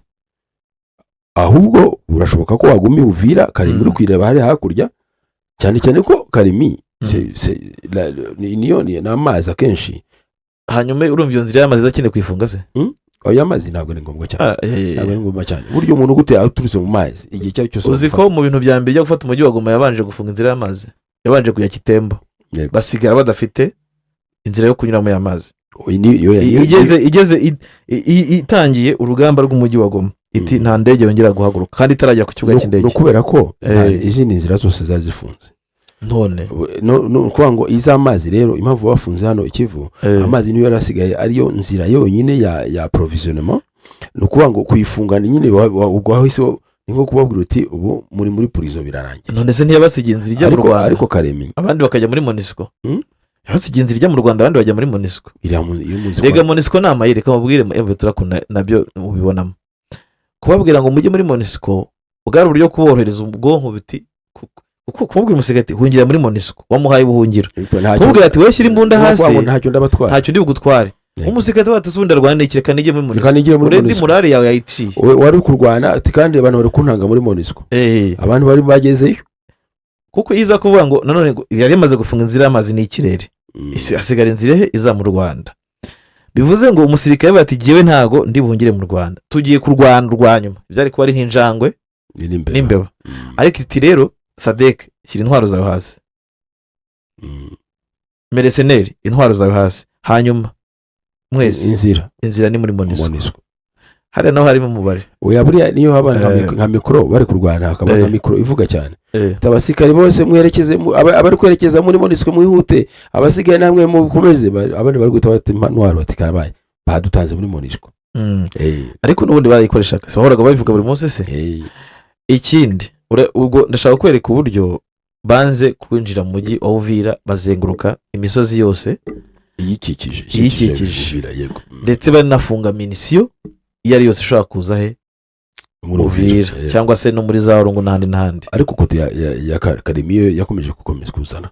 Ahubwo birashoboka ko waguma i Uvira, Karemi uri kuyireba hariya hakurya, cyane cyane ko Karemi niyo ni amazi akenshi. Hanyuma urumva iyo nzira y'amazi idakeneye kuyifunga se? Oya, amazi ntabwo ari ngombwa cyane. Ah, Ntabwo ari ngombwa cyane. Burya umuntu ugute aturutse mu mazi igihe icyo ari cyo cyose Uzi ko mu bintu bya mbere byo gufata umujyi wa Goma yabanje gufunga inzira y'amazi, yabanje kujya Kitembo, basigara badafite inzira yo kunyuramo y'amazi. Oya, Igeze itangiye urugamba rw'umujyi wa Goma, iti nta ndege yongera guhaguruka kandi itaragera ku kibuga Ni cy'indege. ukubera ko izindi nzira zose zari zifunze. None No, ni ukuvuga ngo iz'amazi rero, impamvu bafunze hano ikivu, amazi niyo yari asigaye ariyo nzira yonyine ya approvisionnement. Ni ukuvuga ngo kuyifunga ni nyine ubwo wahise ni nko kubabwira uti ubu muri prison, birarangiye. None se ntiyabasigiye inzira ijya mu Rwanda, Ariko Karemi abandi bakajya muri MONUSCO? Hmm? Yabasigiye inzira ijya mu Rwanda, abandi bajya muri MONUSCO. Iriya iyo muzi Rega MONUSCO ni amayeri. Reka mubwire, M23 nabyo mubibonamo kubabwira ngo mujye muri MONUSCO bwari uburyo kuborohereza ubwonko, biti kuko kumubwira umusirikare ati hungira muri MONUSCO, wamuhaye ubuhungiro. Kumubwira ati wowe shyira imbunda Ni ukuvuga hasi, ngo ntacyo ndabatwara. Ntacyo ndi bugutware. Umusirikare bati ubundi arwana n'iki? Reka nijye muri Reka MONUSCO. nigire muri Uredi MONUSCO. morale yawe yayiciye. Wari uri kurwana ati kandi abantu bari kuntanga muri MONUSCO. Abantu bari bagezeyo. Kuko iyo iza kuvuga ngo nanone ngo yari yamaze gufunga inzira y'amazi n'ikirere, hasigara inzira he iza mu Rwanda. Bivuze ngo umusirikare bati jyewe ntago ndi buhungire mu Rwanda, tugiye kurwana urwa nyuma, byari kuba ari nk'injangwe Ni n'imbeba. n'imbeba. Ariko iti rero SADC, shyira intwaro zawe hasi, mercenaires, intwaro zawe hasi, hanyuma mwese Inzira inzira ni muri MONUSCO. MONUSCO. Hariya naho harimo umubare. Oya, buriya niyo haba nka mikoro bari kurwana, hakaba nka mikoro ivuga cyane. Ati, abasirikari bose mwerekeze abari kwerekeza muri MONUSCO mwihute, abasigaye namwe mukomeze. Abandi bari guhita bata intwaro bati karabaye, badutanze muri MONUSCO. Ariko n'ubundi barayikoreshaga, si bahoraga babivuga buri munsi se? Ikindi ubwo ndashaka kwereka uburyo banze kwinjira mu mujyi wa Uvira, bazenguruka imisozi yose iyikikije. Iyikikije. Uvira, yego. Ndetse barinafunga munition iyo ari yose ishobora kuza he? Muri Uvira, cyangwa se no muri za Rungu n'ahandi n'ahandi. Ariko côté ya Karemi yo yakomeje gukomeza kuzana.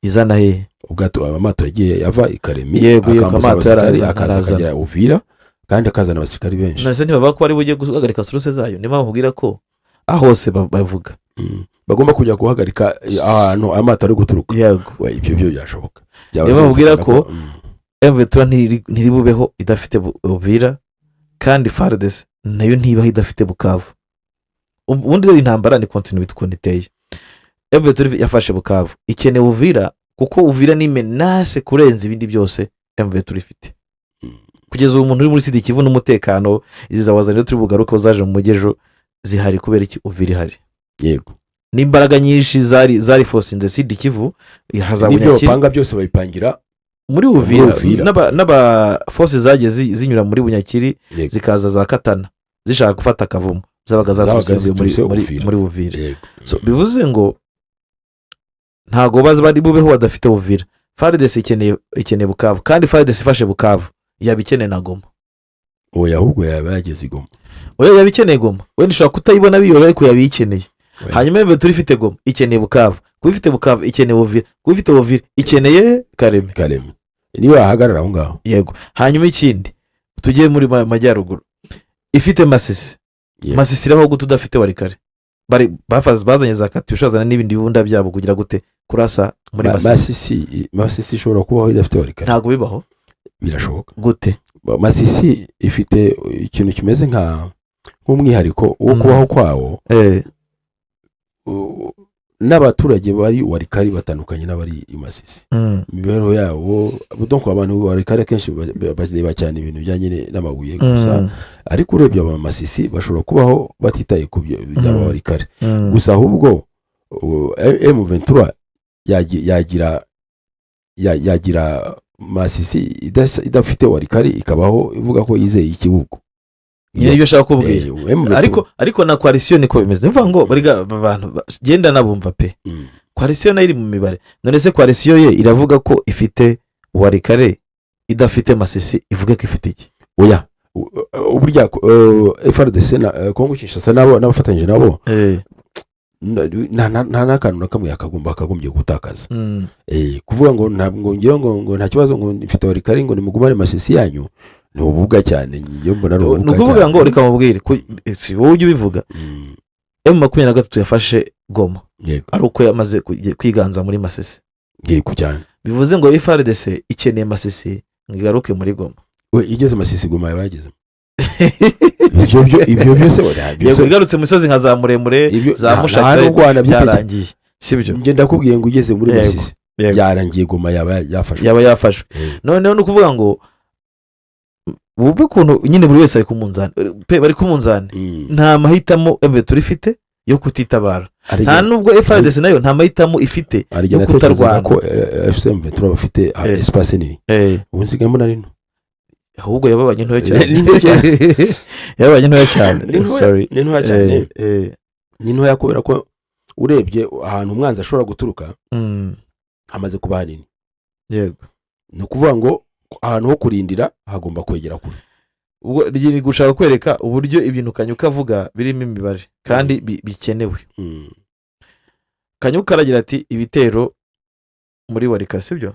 Izana he? Ubwato, amato yagiye ava i Karemi, Yego, akambuza amato abasirikari, yaraza, akaza arazana. akagera Uvira, kandi akazana abasirikari benshi. None se ntibavuga ko bari bujye guhagarika source zayo? Niyo mpamvu nkubwira ko aho hose bavuga Bagomba kujya guhagarika ahantu amato ari guturuka. Yego. We, ibyo byo byashoboka. Byaba Niyo mpamvu nkubwira byumvikana ko M23 ntiri bubeho idafite Uvira, kandi FARDC nayo ntibaho idafite Bukavu. Ubundi rero intambara ni continuité ukuntu iteye. M23 yafashe Bukavu, ikeneye Uvira, kuko Uvira ni menace kurenza ibindi byose M23 ifite kugeza ubu. Umuntu uri muri Sud Kivu n'umutekano, izi za Wazalendo turi bugarukeho zaje mu mujyi ejo, zihari kubera iki? Uvira ihari. N'imbaraga nyinshi zari forcinze Sud Kivu haza N'ibyo Bunyakiri. bapanga byose babipangira muri Uvira. Muri Uvira. N'aba force zagiye zinyura muri Bunyakiri, zikaza za Katana zishaka gufata Akavumu, zabaga zaturutse Zabaga muri, ziturutse muri, Uvira. muri Uvira. So, bivuze ngo ntago baza bari bubeho badafite Uvira. FARDC ikeneye Bukavu, kandi FARDC ifashe Bukavu yaba ikeneye na Goma. Oya, ahubwo yaba yageze i Goma. Oya, yaba ikeneye Goma. Wenda ishobora kutayibona biyoroha, ariko yaba iyikeneye. Oya. Hanyuma M23 ifite Goma, ikeneye Bukavu. Kuba ifite Bukavu, ikeneye Uvira. Kuba ifite Uvira, ikeneye Kareme. Kareme niyo yahagarara aho ngaho. Yego. Hanyuma ikindi, tujye muri majyaruguru, ifite Masisi. Masisi irabaho gute udafite Walikale? Bari bazanye za Katyusha, bazana n'ibindi bibunda byabo kugira gute? Kurasa muri Masisi. Masisi ishobora kubaho idafite Walikale. Ntabwo bibaho. Birashoboka. Gute? Masisi ifite ikintu kimeze nk'umwihariko wo kubaho kwawo. N'abaturage bari Walikale batandukanye n'abari i Masisi, imibereho yabo. Donc abantu Walikale akenshi bareba cyane ibintu bijyanye n'amabuye gusa, ariko urebye aba Masisi bashobora kubaho batitaye ku by'aba Walikale gusa. Ahubwo M23 yagira Masisi idafite Walikale ikabaho ivuga ko yizeye ikibugo. Nyine ibyo ashaka kubwira. M23. Ariko na coalition niko bimeze. Ni ukuvuga ngo bariga abantu genda nabumva pe. Coalition nayo iri mu mibare. None se coalition ye iravuga ko ifite Walikale, idafite Masisi, ivuga ko ifite iki? Oya, burya FARDC na Kongo Kinshasa nabo n'abafatanyije nabo nta n'akantu na kamwe yakagombye gutakaza. Kuvuga ngo ntabwo ngewe ngo nta kibazo, ngo mfite Walikale, ngo nimugumane Masisi yanyu, ni ububwa cyane. Njyewe mbona ari Ni ububwa ukuvuga cyane. ngo reka mubwire, si wowe ujya ubivuga. M23 yafashe Goma ari uko yamaze kwiganza muri Masisi. Yego cyane. Bivuze ngo FARDC ikeneye Masisi ngo igaruke muri Goma. We igeze Masisi, Goma yaba yagezemo. Ibyo byose oya, Yego, igarutse mu misozi nka za Muremure, ibyo za nta Mushaki, nubwo wanabyitekereza. byarangiye, sibyo? Njye ndakubwiye ngo ugeze muri Masisi, byarangiye, Goma yaba yafashwe. Yaba yafashwe. Noneho ni ukuvuga ngo wumve ukuntu nyine buri wese ari ku munzani pe, bari ku munzani. Nta mahitamo M23 ifite yo kutitabara. Hari Nta nubwo FARDC nayo nta mahitamo ifite hari igihe yo natekerezaga kutarwana. ko AFC M23 bafite espace nini. Ubu nsigaye mbona ari nto. Ahubwo yababanye ntoya cyane. Ni nto cyane. Yababanye ntoya cyane. Ni ntoya. Sorry. Ni ntoya cyane. Ni ntoya kubera ko urebye ahantu umwanzi ashobora guturuka hamaze kuba hanini. Ni ukuvuga ngo ahantu ho kurindira hagomba kwegera kure. Ubwo riri gushaka kwereka uburyo ibintu Kanyuka avuga birimo imibare kandi bikenewe. Kanyuka aragira ati ibitero muri Walikale, sibyo?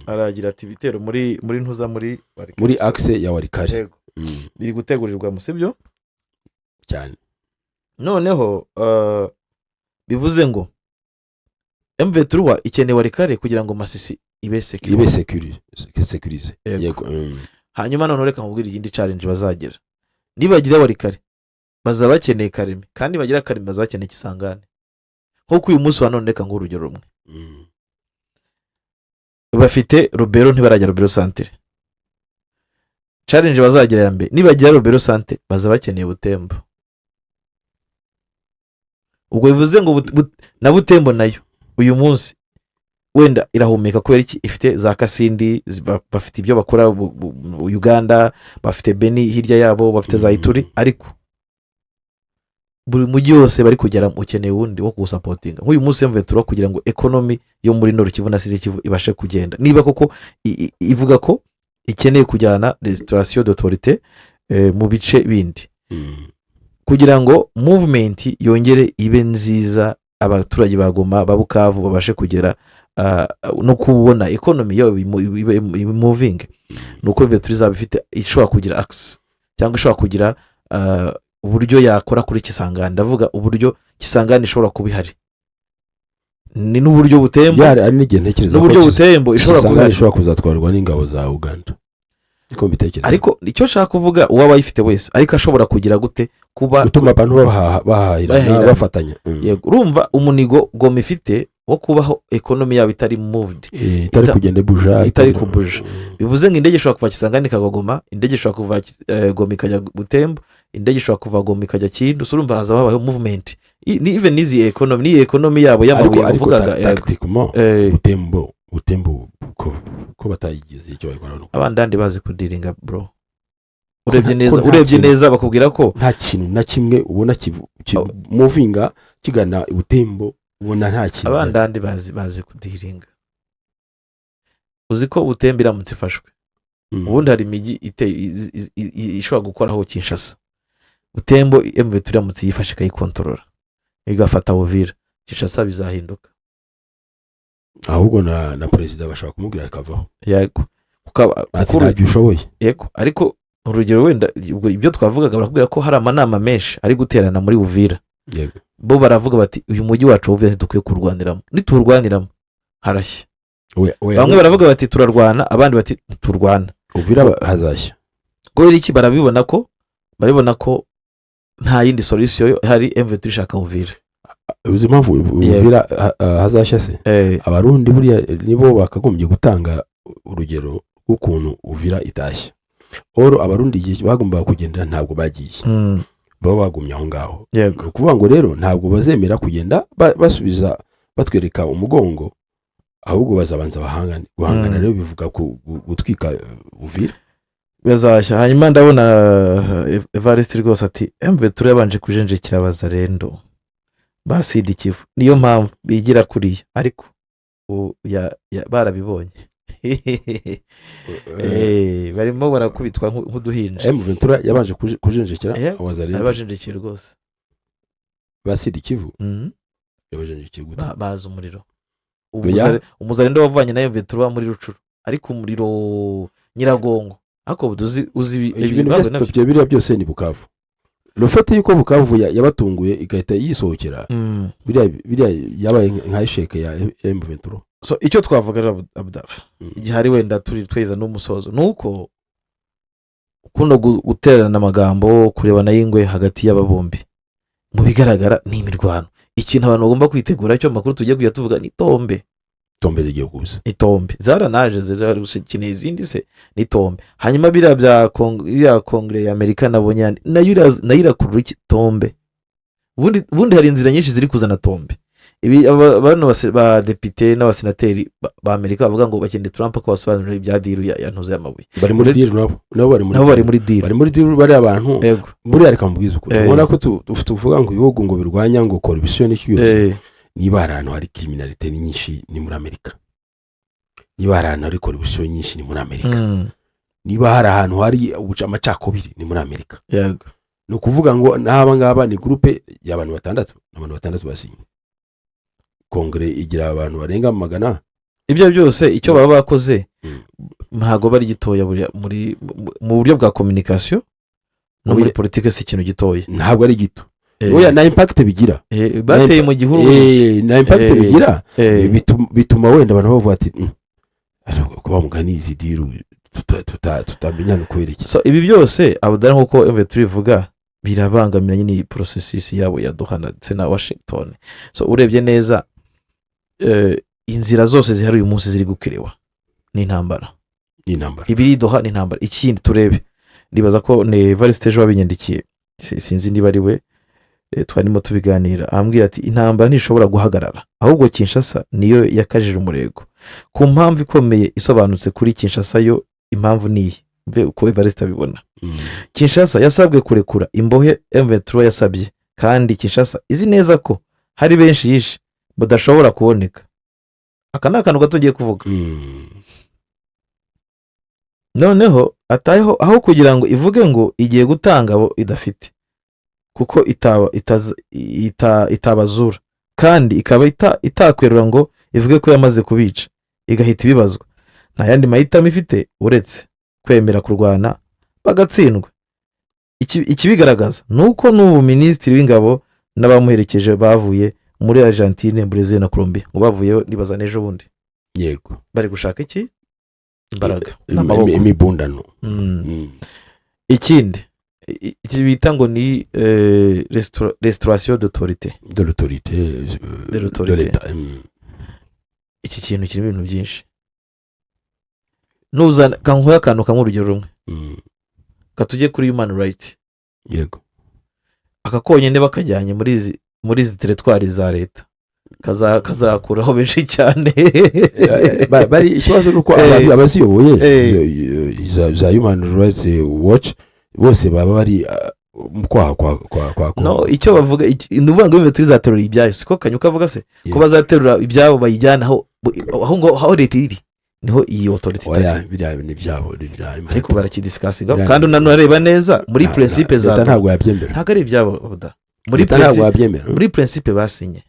Aragira ati ibitero muri ntuza, muri Walikale. Muri axe ya Walikale. Yego. Biri gutegurirwamo, sibyo? Cyane. Noneho bivuze ngo M23 ikeneye Walikale kugira ngo Masisi ibe secure. Ibe sécurisé. Yego. Yego. Hanyuma noneho reka nkubwire iyindi challenge bazagira. Nibagira Walikale, bazaba bakeneye Kalemie, kandi bagira Kalemie bazaba bakeneye Kisangani. Nk'uko uyu munsi wa none, reka nguhe urugero rumwe. Bafite Lubero, ntibarajya Lubero centre. Challenge bazagira ya mbere, nibagira Lubero centre bazaba bakeneye Butembo. Ubwo bivuze ngo na Butembo nayo uyu munsi wenda irahumeka. Kubera iki? Ifite za Kasindi, bafite ibyo bakora Uganda, bafite Beni hirya yabo, bafite za Ituri. Ariko buri mujyi wose bari kugera ukeneye uwundi wo kuwusupportinga. Nk'uyu munsi M23, kugira ngo economy yo muri Nord Kivu na Sud Kivu ibashe kugenda, niba koko ivuga ko ikeneye kujyana restauration d'autorité mu bice bindi, kugira ngo movement yongere ibe nziza, abaturage ba Goma, ba Bukavu babashe kugera no kubona economy yabo ibe moving, ni uko M23 izaba ifite, ishobora kugira access cyangwa ishobora kugira uburyo yakora kuri Kisangani. Ndavuga uburyo Kisangani ishobora kuba ihari, ni n'uburyo Butembo Byari ari n'igihe ntekereza ko n'uburyo Butembo ishobora kuba Kisangani ihari. ishobora kuzatwarwa n'ingabo za Uganda, niko mbitekereza. Ariko icyo nshaka kuvuga, uwaba ayifite wese, ariko ashobora kugira gute kuba Gutuma abantu bahahirana, Bahahirana. bafatanya. Yego, urumva umunigo Goma ifite wo kubaho economy yabo itari moved, Itari kugenda ibuja. Itari kubuja. Bivuze ngo indege ishobora kuva Kisangani ikagwa Goma, indege ishobora kuva Goma ikajya Butembo, indege ishobora kuva Goma ikajya Kindu. So urumva haza habayeho movement. Ni even n'izi economy, n'iyi economy yabo y'amabuye Ariko wavugaga, yego. Tactiquement, Butembo ko batayigize icyo bayikora nuko Abandandi bazi kudealinga, bro. Urebye Ko neza, nta urebye kintu- neza bakubwira ko nta kintu na kimwe ubona movinga kigana i Butembo, ubona nta kintu. Abandandi bazi kudealinga. Uzi ko Butembo iramutse ifashwe, ubundi hari imijyi iteye ishobora gukoraho Kinshasa. Butembo M23 iramutse yifashe ikayikontorora, igafata Uvira, Kinshasa bizahinduka. Ahubwo na perezida bashobora kumubwira akavaho. Yego. Ati kuko ntabyo ushoboye. Yego, ariko urugero wenda ubwo ibyo twavugaga, barakubwira ko hari amanama menshi ari guterana muri Uvira. Bo baravuga bati uyu mujyi wacu wa Uvira ntidukwiye kurwaniramo, nituwurwaniramo harashya. Oya, Bamwe baravuga bati turarwana, abandi bati ntiturwana. Uvira hazashya. Kubera iki? Barabibona ko nta yindi solution hari, M23 ishaka Uvira. Uzi impamvu Uvira hazashya se? Abarundi buriya nibo bakagombye gutanga urugero rw'ukuntu Uvira itashya. Oro Abarundi igihe bagombaga kugendera ntabwo bagiye, baba bagumye aho ngaho. Ni ukuvuga ngo rero ntabwo bazemera kugenda basubiza batwereka umugongo. Ahubwo bazabanza bahangane. Guhangana rero bivuga gutwika Uvira. Bazashya. Hanyuma ndabona Evariste rwose ati M23 yabanje kujenjekera Abazarendo ba Sud Kivu, niyo mpamvu bigira kuriya, ariko ubu barabibonye. Barimo barakubitwa nk'uduhinja. M23 yabanje kujenjekera Abazarendo Yabajenjekeye rwose. Ba Sud Kivu. Yabajenjekeye gute? Bazi umuriro. Oya. Umuzarendo wavanye na M23 muri Rucuru, ariko umuriro Nyiragongo, ariko uzi Ibintu bahuye nabyo. byasitopye biriya byose ni Bukavu. Rufate yuko Bukavu yabatunguye igahita yisohokera. Biriya yabaye nka échec ya M23. So icyo twavuga rero, Abdara, igihe hari wenda turi tweza n'umusozo, ni uko kuno guterana amagambo, kurebana y'ingwe hagati y'aba bombi, mu bigaragara ni imirwano. Ikintu abantu bagomba kwitegura cyo, amakuru tugiye kujya tuvuga, ni tombe. Tombe zigiye kuza. Ni tombe zaranaje, zikeneye izindi se, ni tombe. Hanyuma biriya bya biriya kongere ya Amerika nabonye nayo nayo irakurura iki? Tombe. Ubundi hari inzira nyinshi ziri kuzana tombe. Ibi bano badepite n'abasenateri ba Amerika bavuga ngo bakeneye Trump ko basobanurira ibya deal ya ntuze y'amabuye. Bari muri deal nabo bari muri Nabo bari muri deal. Bari muri deal bari abantu. Buriya reka mubwize ukuri, ubona ko tuvuga ngo ibihugu ngo birwanya ngo corruption n'iki byose, niba hari ahantu hari criminalité nyinshi ni muri Amerika, niba hari ahantu hari corruption nyinshi ni muri Amerika, niba hari ahantu hari amacakubiri ni muri Amerika. Ni ukuvuga ngo n'aba ngaba ni groupe y'abantu batandatu, abantu batandatu basinye. Kongere igira abantu barenga magana. Ibyo byose icyo baba bakoze ntabwo bari gitoya buriya muri mu buryo bwa communication no muri Oya. politike, si ikintu gitoya. Ntabwo ari gito. Oya, na impact bigira. Bateye mu gihuru buriya. Na impact bigira, bituma wenda abantu bavuga ati "Ariko kuba mugani izi deal tutamenya ni ukubera iki?" So ibi byose, Abudara, nk'uko M23 ivuga, birabangamira nyine iyi processus yabo ya Doha ndetse na Washington. So urebye neza, inzira zose zihari uyu munsi ziri gukirewa ni intambara. Ni intambara. Ibiri Doha ni intambara. Ikindi turebe, ndibaza ko ni Evariste ejo wabinyandikiye, sinzi niba ari we, twarimo tubiganira, ambwira ati intambara ntishobora guhagarara, ahubwo Kinshasa niyo yakajije umurego ku mpamvu ikomeye isobanutse kuri Kinshasa. Yo impamvu ni iyi, mve uko Evariste abibona. Kinshasa yasabwe kurekura imbohe M23 yasabye, kandi Kinshasa izi neza ko hari benshi yishe badashobora kuboneka. Aka ni akantu gato ugiye kuvuga. Noneho atayeho aho kugira ngo ivuge ngo igiye gutanga abo idafite, kuko itaba itabazura, kandi ikaba itakwerura ngo ivuge ko yamaze kubica igahita ibibazwa. Nta yandi mahitamo ifite uretse kwemera kurwana bagatsindwa. Ikibigaragaza ni uko n'ubu minisitiri w'ingabo n'abamuherekeje bavuye muri Argentine, Brazil na Colombia, ngo bavuyeho nibaza n'ejo bundi. Bari gushaka iki? Imbaraga n'amaboko. Imibundano. Ikindi iki bita ngo ni restauration d'autorité. De l'autorité De l'autorité. De l'État. Iki kintu kirimo ibintu byinshi. Nuzana kankuye akantu kamwe, urugero rumwe, katujye kuri human right. Aka konyine bakajyanye muri izi territoires za leta kazakuraho benshi cyane. Bari ikibazo ni uko abaziyoboye za Human Rights Watch bose baba bari mu kwaha kwa No, icyo bavuga ni ukuvuga ngo turi zaterura ibyayo, siko Kanyuka avuga se ko bazaterura ibyabo bayijyana aho ngo aho leta iri niho iyi autorité itari. Oya, biriya ni ibyabo, ni ibya Ariko barakidiscussinga Biriya kandi unanareba neza muri principe za Leta ntabwo yabyemera. Ntabwo ari ibyabo Oda. Muri Leta ntabwo yabyemera. Muri principe basinye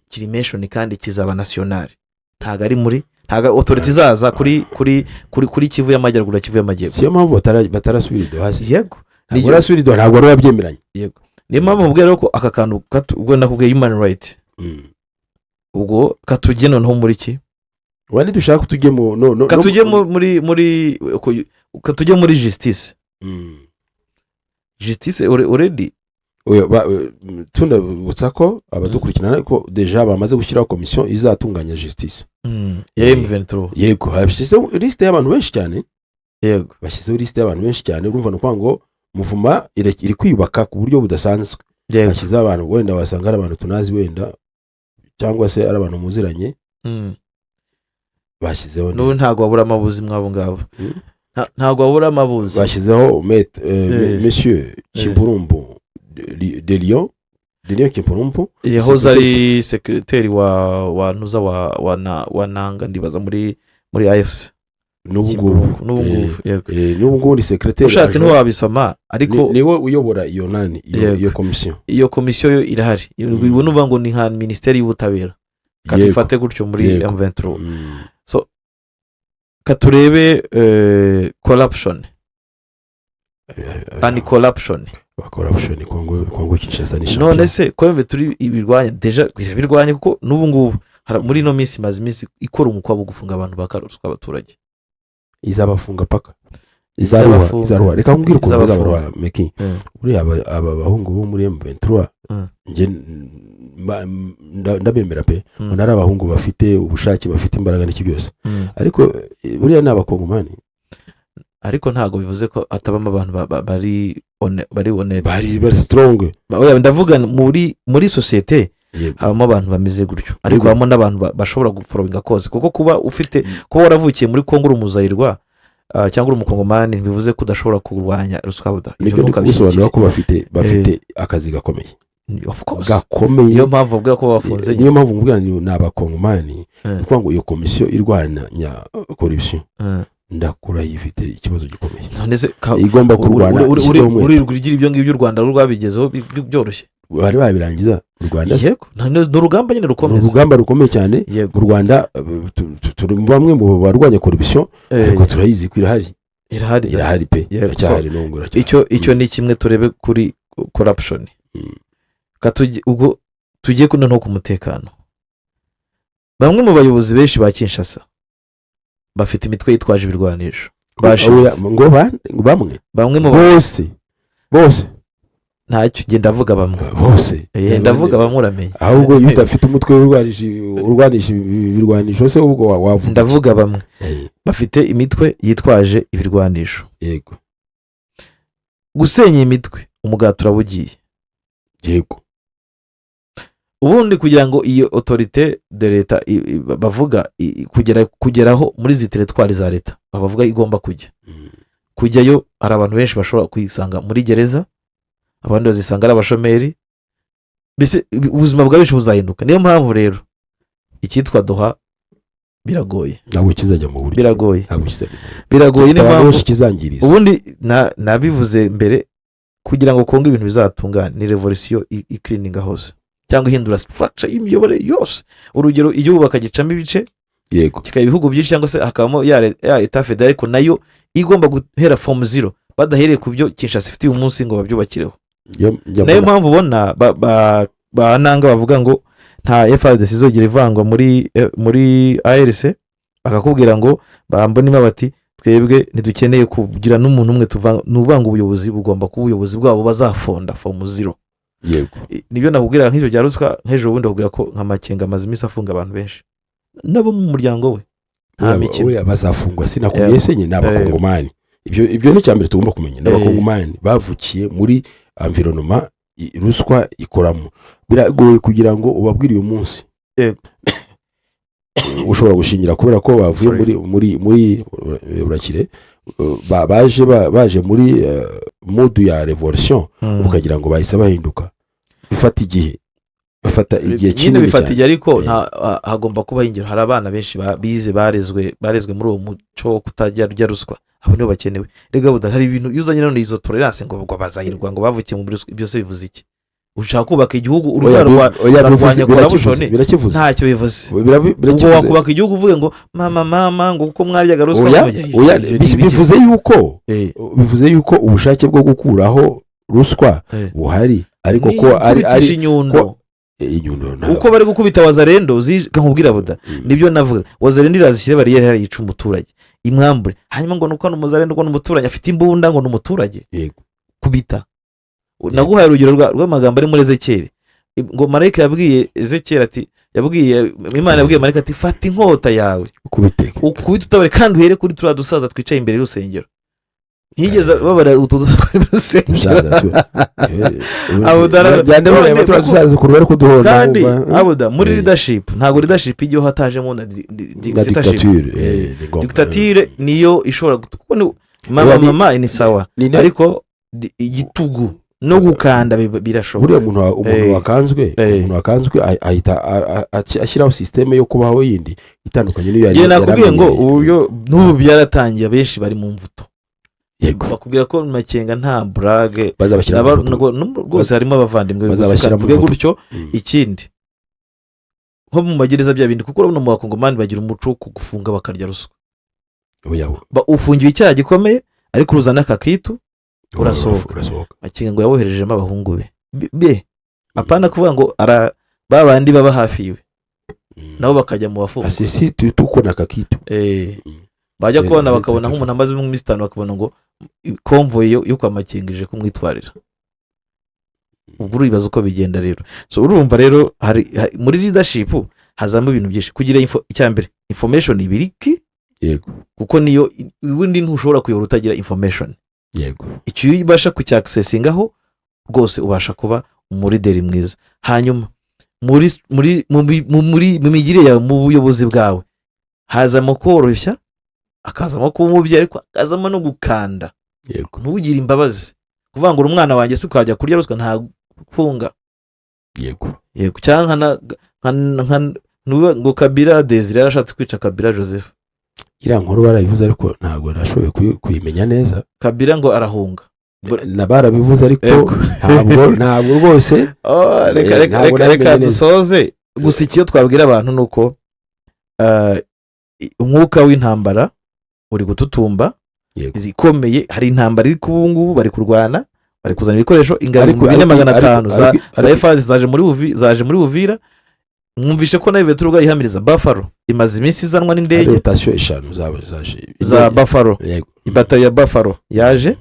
kiri mention kandi kizaba national, ntabwo ari muri, ntabwo autorité izaza kuri Kivu y'Amajyaruguru na Kivu y'Amajyepfo. Siyo mpamvu batarasubira i Doha se? Yego. Ntabwo barasubira i Doha, ntabwo bari babyemeranya. Yego, niyo mpamvu mubwira rero ko aka kantu ubwo nakubwiye human right, ubwo katujye noneho muri ki? Wenda dushaka tujye mu no no Katujye katujye muri justice. Justice already. Oya, tunabutsa ko abadukurikirana ko déjà bamaze gushyiraho komisiyo izatunganya justice ya M23. Yego, bashyizeho lisite y'abantu benshi cyane. Bashyizeho lisite y'abantu benshi cyane. Urumva ni ukuvuga ngo mouvement iri kwiyubaka ku buryo budasanzwe. Bashyizeho abantu, wenda wasanga ari abantu tunazi wenda, cyangwa se ari abantu muziranye. Bashyizeho N'ubu ntabwo wabura amabuzi mwabo ngabo. Ntabwo wabura amabuzi. Bashyizeho monsieur Kimpurumbu de Lyon, de Lyon Kimpurumbu. Yahoze ari secrétaire wa ntuza wa Nanga, ndibaza muri AFC. N'ubu ngubu. N'ubu ngubu, yego. N'ubu ngubu ni secrétaire. Ushatse adjoint. ntiwabisoma, ariko Niwe uyobora iyo nani, iyo iyo komisiyo. Iyo komisiyo yo irahari. Ubu nuvuga ngo ni nka minisiteri y'ubutabera, katufate gutyo muri M23. Katurebe corruption and corruption. Corruption, Congo Kinshasa ni champion. None se ko M23 ibirwanya déjà, irabirwanya kuko n'ubu ngubu muri ino minsi imaze iminsi ikora umukwabo wo gufunga abantu bakaruswa abaturage. Izabafunga paka izaruha. Izabafunga. Izaruha, reka nkubwire ukuntu Izabafunga. izabaruha, meki. Buriya aba bahungu bo muri M23, njye ndabemera pe. Mbona ari abahungu bafite ubushake, bafite imbaraga n'iki byose, ariko buriya ni abakongomani. Ariko ntabwo bivuze ko hatabamo abantu bari honnête. Bari strong. Oya, ndavuga muri sosiyete habamo abantu bameze gutyo, ariko habamo n'abantu bashobora guforowinga kose, kuko kuba ufite, kuba waravukiye muri Kongo uri umuzayirwa, cyangwa uri umukongomani, ntibivuze ko udashobora kurwanya ruswa buda. Ibyo Nibyo ndi kugusobanurira ntukabishyigikire. ko bafite akazi gakomeye. Of course. Gakomeye. Niyo mpamvu bavuga ko bafunze. Niyo mpamvu nkubwira ni abakongomani. Ni ukuvuga ngo iyo komisiyo irwanya corruption, ndakurahiye, ifite ikibazo gikomeye. None se Igomba kurwana ishyizeho umwete. Urirwa ugira ibyo ngibyo, u Rwanda rwo rwabigezeho byoroshye. Bari babirangiza u Rwanda? Yego, ni urugamba nyine Ni rukomeza. urugamba rukomeye cyane. Mu Rwanda turi bamwe mu barwanya corruption, ariko turayizi ko irahari. Irahari. Irahari pe. Iracyahari n'ubu iracyahari. Icyo ni kimwe, turebe kuri corruption. Ubwo tugiye kuno no ku mutekano. Bamwe mu bayobozi benshi ba Kinshasa bafite imitwe yitwaje ibirwanisho bashinze. Oya, ngo bamwe? Bamwe mu Bose, bose. Ntacyo, genda ndavuga bamwe. Bose. Ndavuga bamwe, uramenye. Ahubwo iyo udafite umutwe urwanisha ibirwanisho se, ubwo wavuga? Ndavuga bamwe bafite imitwe yitwaje ibirwanisho. Gusenya imitwe, umugati uraba ugiye. Ubundi kugira ngo iyo autorité de l'État bavuga kugeraho muri izi territoires za leta bavuga igomba kujya kujyayo, hari abantu benshi bashobora kwisanga muri gereza, abandi bazisanga ari abashomeri, mbese ubuzima bwa benshi buzahinduka. Niyo mpamvu rero icyitwa Doha biragoye. Ntabwo kizajya mu buryo. Biragoye. Ntabwo kizajya mu buryo. Biragoye. Gifite Niyo abantu mpamvu benshi kizangiriza. Ubundi nabivuze mbere, kugira ngo Kongo ibintu bizatungane ni revolution icleaninga hose cyangwa ihindura structure y'imiyoborere yose. Urugero, igihugu bakagicamo ibice, kikaba ibihugu byinshi, cyangwa se hakabamo ya État fédéral, ariko nayo igomba guhera from zero, badahereye ku byo Kinshasa ifite uyu munsi ngo babyubakireho. Njya Nayo mbona- mpamvu ubona ba Nanga bavuga ngo nta FARDC izongera ivangwa muri ARC, bakakubwira ngo bambonimo bati twebwe ntidukeneye kugira n'umuntu umwe tuvanga. Ni ukuvuga ngo ubuyobozi bugomba kuba ubuyobozi bwabo bazafonda from zero. Nibyo nakubwira nk'ibyo bya ruswa. Nk'ejo bundi bakubwira ko nka Makenga amaze iminsi afunga abantu benshi nabo mu muryango we, nta mikino. Buriya bazafungwa, sinakubwiye se nyine, ni abakongomani. Ibyo ni icya mbere tugomba kumenya, ni abakongomani bavukiye muri environnement ruswa ikoramo. Biragoye kugira ngo ubabwire uyu munsi ushobora gushingira kubera ko bavuye Sorry. muri urakire, baje muri mode ya revolution, ukagira ngo bahise bahinduka. Bifata igihe, bifata igihe Nyine kinini bifata cyane. igihe, ariko hagomba kubaho ingero. Hari abana benshi bize, barezwe muri uwo muco wo kutajya rya ruswa. Abo nibo bakenewe. Rega buda, hari ibintu iyo uzanye none izo tolerance ngo bazahirwa, ngo bavukiye muri ruswa, byose bivuze iki? Ushaka kubaka igihugu Oya, urwara oya, urarwanya birakivuze, corruption. Birakivuze. Ntacyo bivuze. Ubwo Birakivuze. wakubaka igihugu uvuge ngo mama, mama, ngo kuko mwaryaga ruswa? Oya, Oya, oya, ibyo ni ibiki? Bivuze yuko ubushake bwo gukuraho ruswa buhari, ariko ko ari Ni ari inyundo. Inyundo Uko bari gukubita wazarendo, nkubwira buda, nibyo navuga, wazarendo irazishyire bariyeri hariya, yica umuturage, imwambure, hanyuma ngo nuko ni umuzarendo, ngo ni umuturage afite imbunda, ngo ni umuturage. Kubita, naguhaye urugero rw'amagambo ari muri Ezekiyeli, ngo marayika yabwiye Ezekiyeli ati, yabwiye Imana, yabwiye marayika ati: "Fata inkota yawe Ukubite. ukubite utabare, kandi uhere kuri turiya dusaza twicaye imbere y'urusengero." Ntiyigeze babara utu dusa twari mu rusengero. Dusaza Abuda byandeboneye none abaturage dusaza ukuntu bari kuduhonda. Kandi wumva, abuda muri leadership, ntabwo leadership ijyaho hatajemo na na dictatorship. dictature, ni ngombwa. Dictature niyo ishobora kuko mama Oya, mama ni sawa, ariko igitugu no gukanda birashoboka. Buriya umuntu wakanzwe, umuntu wakanzwe ahita ashyiraho système yo kubaho yindi itandukanye n'iyo yari Njye nakubwiye ngo yaramenyereye. uburyo n'ubu byaratangiye, abenshi bari mu mvuto. Bakubwira ko Makenga nta burage. Bazabashyira mu mvuto. Rwose harimo abavandimwe gusa. Bazabashyira mu Tuvuge mvuto. gutyo. Ikindi, nko mu magereza bya bindi, kuko urabona mu Bakongomani bagira umuco wo kugufunga bakarya ruswa. Oya, Ufungiwe icyaha gikomeye, ariko uruzana akakitu urasohoka. Urasohoka. Makenga ngo yaboherejemo abahungu be, apana kuvuga ngo ara ba bandi baba hafi iwe, nabo bakajya mu bafungwa. Asisi tuko na kakitu. Bajya kubona bakabona nk'umuntu amaze iminsi 5, bakabona ngo convoy yo kwa Makenga ije kumwitwarira. Ubwo uribaza uko bigenda rero. So urumva rero hari muri leadership hazamo ibintu byinshi. Kugira info, icya mbere information ibiriki, kuko niyo ubundi ntushobora kuyobora utagira information. Icyo iyo ubasha kucyaccessingaho rwose, ubasha kuba umuleader mwiza. Hanyuma muri muri mu mi- mu- muri mu migirire yawe, mu buyobozi bwawe, hazamo koroshya, hakazamo kuba umubyeyi, ariko hakazamo no gukanda. Ntugire imbabazi, kuvuga ngo uri umwana wanjye si ukajya kurya ruswa, nta gufunga. Yego, cyangwa ngo Kabila Desire yarashatse kwica Kabila Joseph. Iriya nkuru barabivuze, ariko ntabwo nashoboye kuyimenya neza. Kabila ngo arahunga. Na barabivuze, ariko ntabwo rwose. Oh, reka reka Ntabwo reka reka nabimenye neza. Dusoze gusa. Icyo twabwira abantu ni uko umwuka w'intambara uri gututumba. Izikomeye, hari intambara iri kuba ubu ngubu, bari kurwana, bari kuzana ibikoresho, ingabo 4500 za FARDC zaje muri Buvira. Mwumvishe ko na Veturuga yihamiriza Buffalo imaze iminsi izanwa Hari n'indege rotation eshanu zabo zaje. Za Buffalo. Ibatayo ya Buffalo yaje,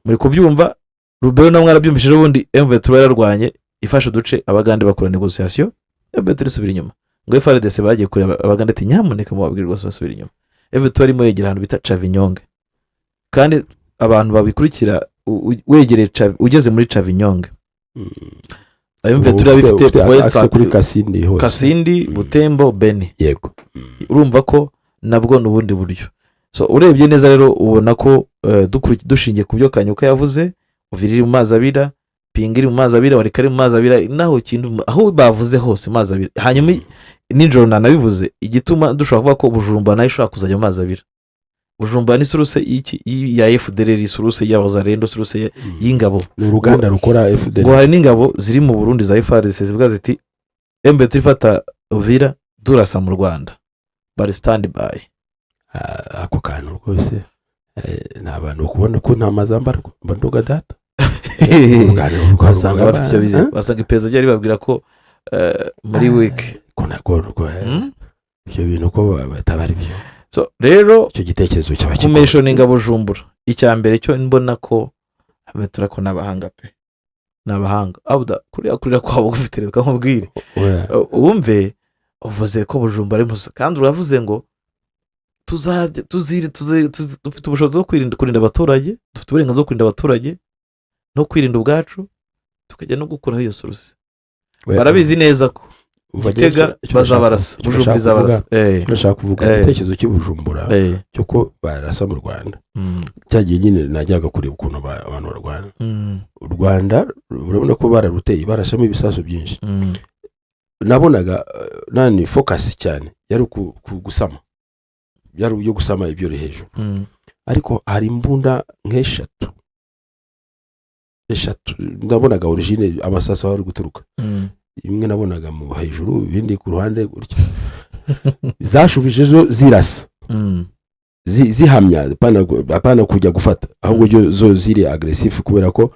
muri kubyumva. Rubero na mwarabyumvishije. Ubundi M23 yararwanye, ifashe uduce, Abagande bakora négociation, M23 isubira inyuma. Ngo FARDC bagiye kureba Abagande ati: "Nyamuneka mubabwire rwose basubira inyuma." M23 arimo yegera ahantu bita Cavinyonge, kandi abantu babikurikira, wegereye ugeze muri Cavinyonge, M23 yaba ifite access kuri Kasindi hose. Kasindi, Butembo, Beni. Urumva ko nabwo ni ubundi buryo. So urebye neza rero, ubona ko dushingiye ku byo Kanyuka yavuze, Uvira iri mu mazi abira, Pinga iri mu mazi abira, Warika iri mu mazi abira, naho kintu aho bavuze hose mazi abira. Hanyuma nijoro nanabivuze, igituma dushobora kuvuga ko Bujumbura nayo ishobora kuzajya mu mazi abira. Bujumbura ni source y'iki? Ya FDLR, source ya Wazalendo, source y'ingabo. Ni uruganda rukora FDL. Ngo hari n'ingabo ziri mu Burundi za FARDC zivuga ziti: "Embe turifata Uvira, durasa mu Rwanda." Bari stand by. Ah, ako kantu rwose, ni abantu kubona ko nta mazambarwa mba nduga data. Basanga bafite icyo bize, basanga iperereza ryari ribabwira ko muri wiki ko ntabwo ibyo bintu ko bataba ari byo. So rero Icyo gitekerezo cyaba kigoye. Kumentioninga Bujumbura, icya mbere cyo mbona ko tura ko ni abahanga pe, ni abahanga. Abuda kuriya kurira kwabo gufite, reka nkubwire. Oya. Wumve uvuze ko Bujumbura ari musa, kandi uravuze ngo tuzajya tuzire dufite ubushobozi bwo kwirinda, kurinda abaturage, dufite uburenganzira bwo kurinda abaturage no kwirinda ubwacu, tukajya no gukuraho iyo source. Oya. Barabizi neza ko Umva, Gitega icyo bazabarasa, icyo Bujumbura ndashaka izabarasa. Icyo ndashaka kuvuga, igitekerezo cy'Ibujumbura cyo ko barasa mu Rwanda, cyagiye nyine najyaga kureba ukuntu abantu barwana. U Rwanda urabona ko bararuteye, barasamo ibisasu byinshi. Nabonaga nani focus cyane yari gusama, byari uburyo gusama ibyo uri hejuru, ariko hari imbunda nk'eshatu eshatu ndabonaga origine amasasu aho ari guturuka. Imwe nabonaga mu hejuru, ibindi ku ruhande gutya, zashubije zo zirasa, zihamya, apana kujya gufata, ahubwo zo ziri agressif kubera ko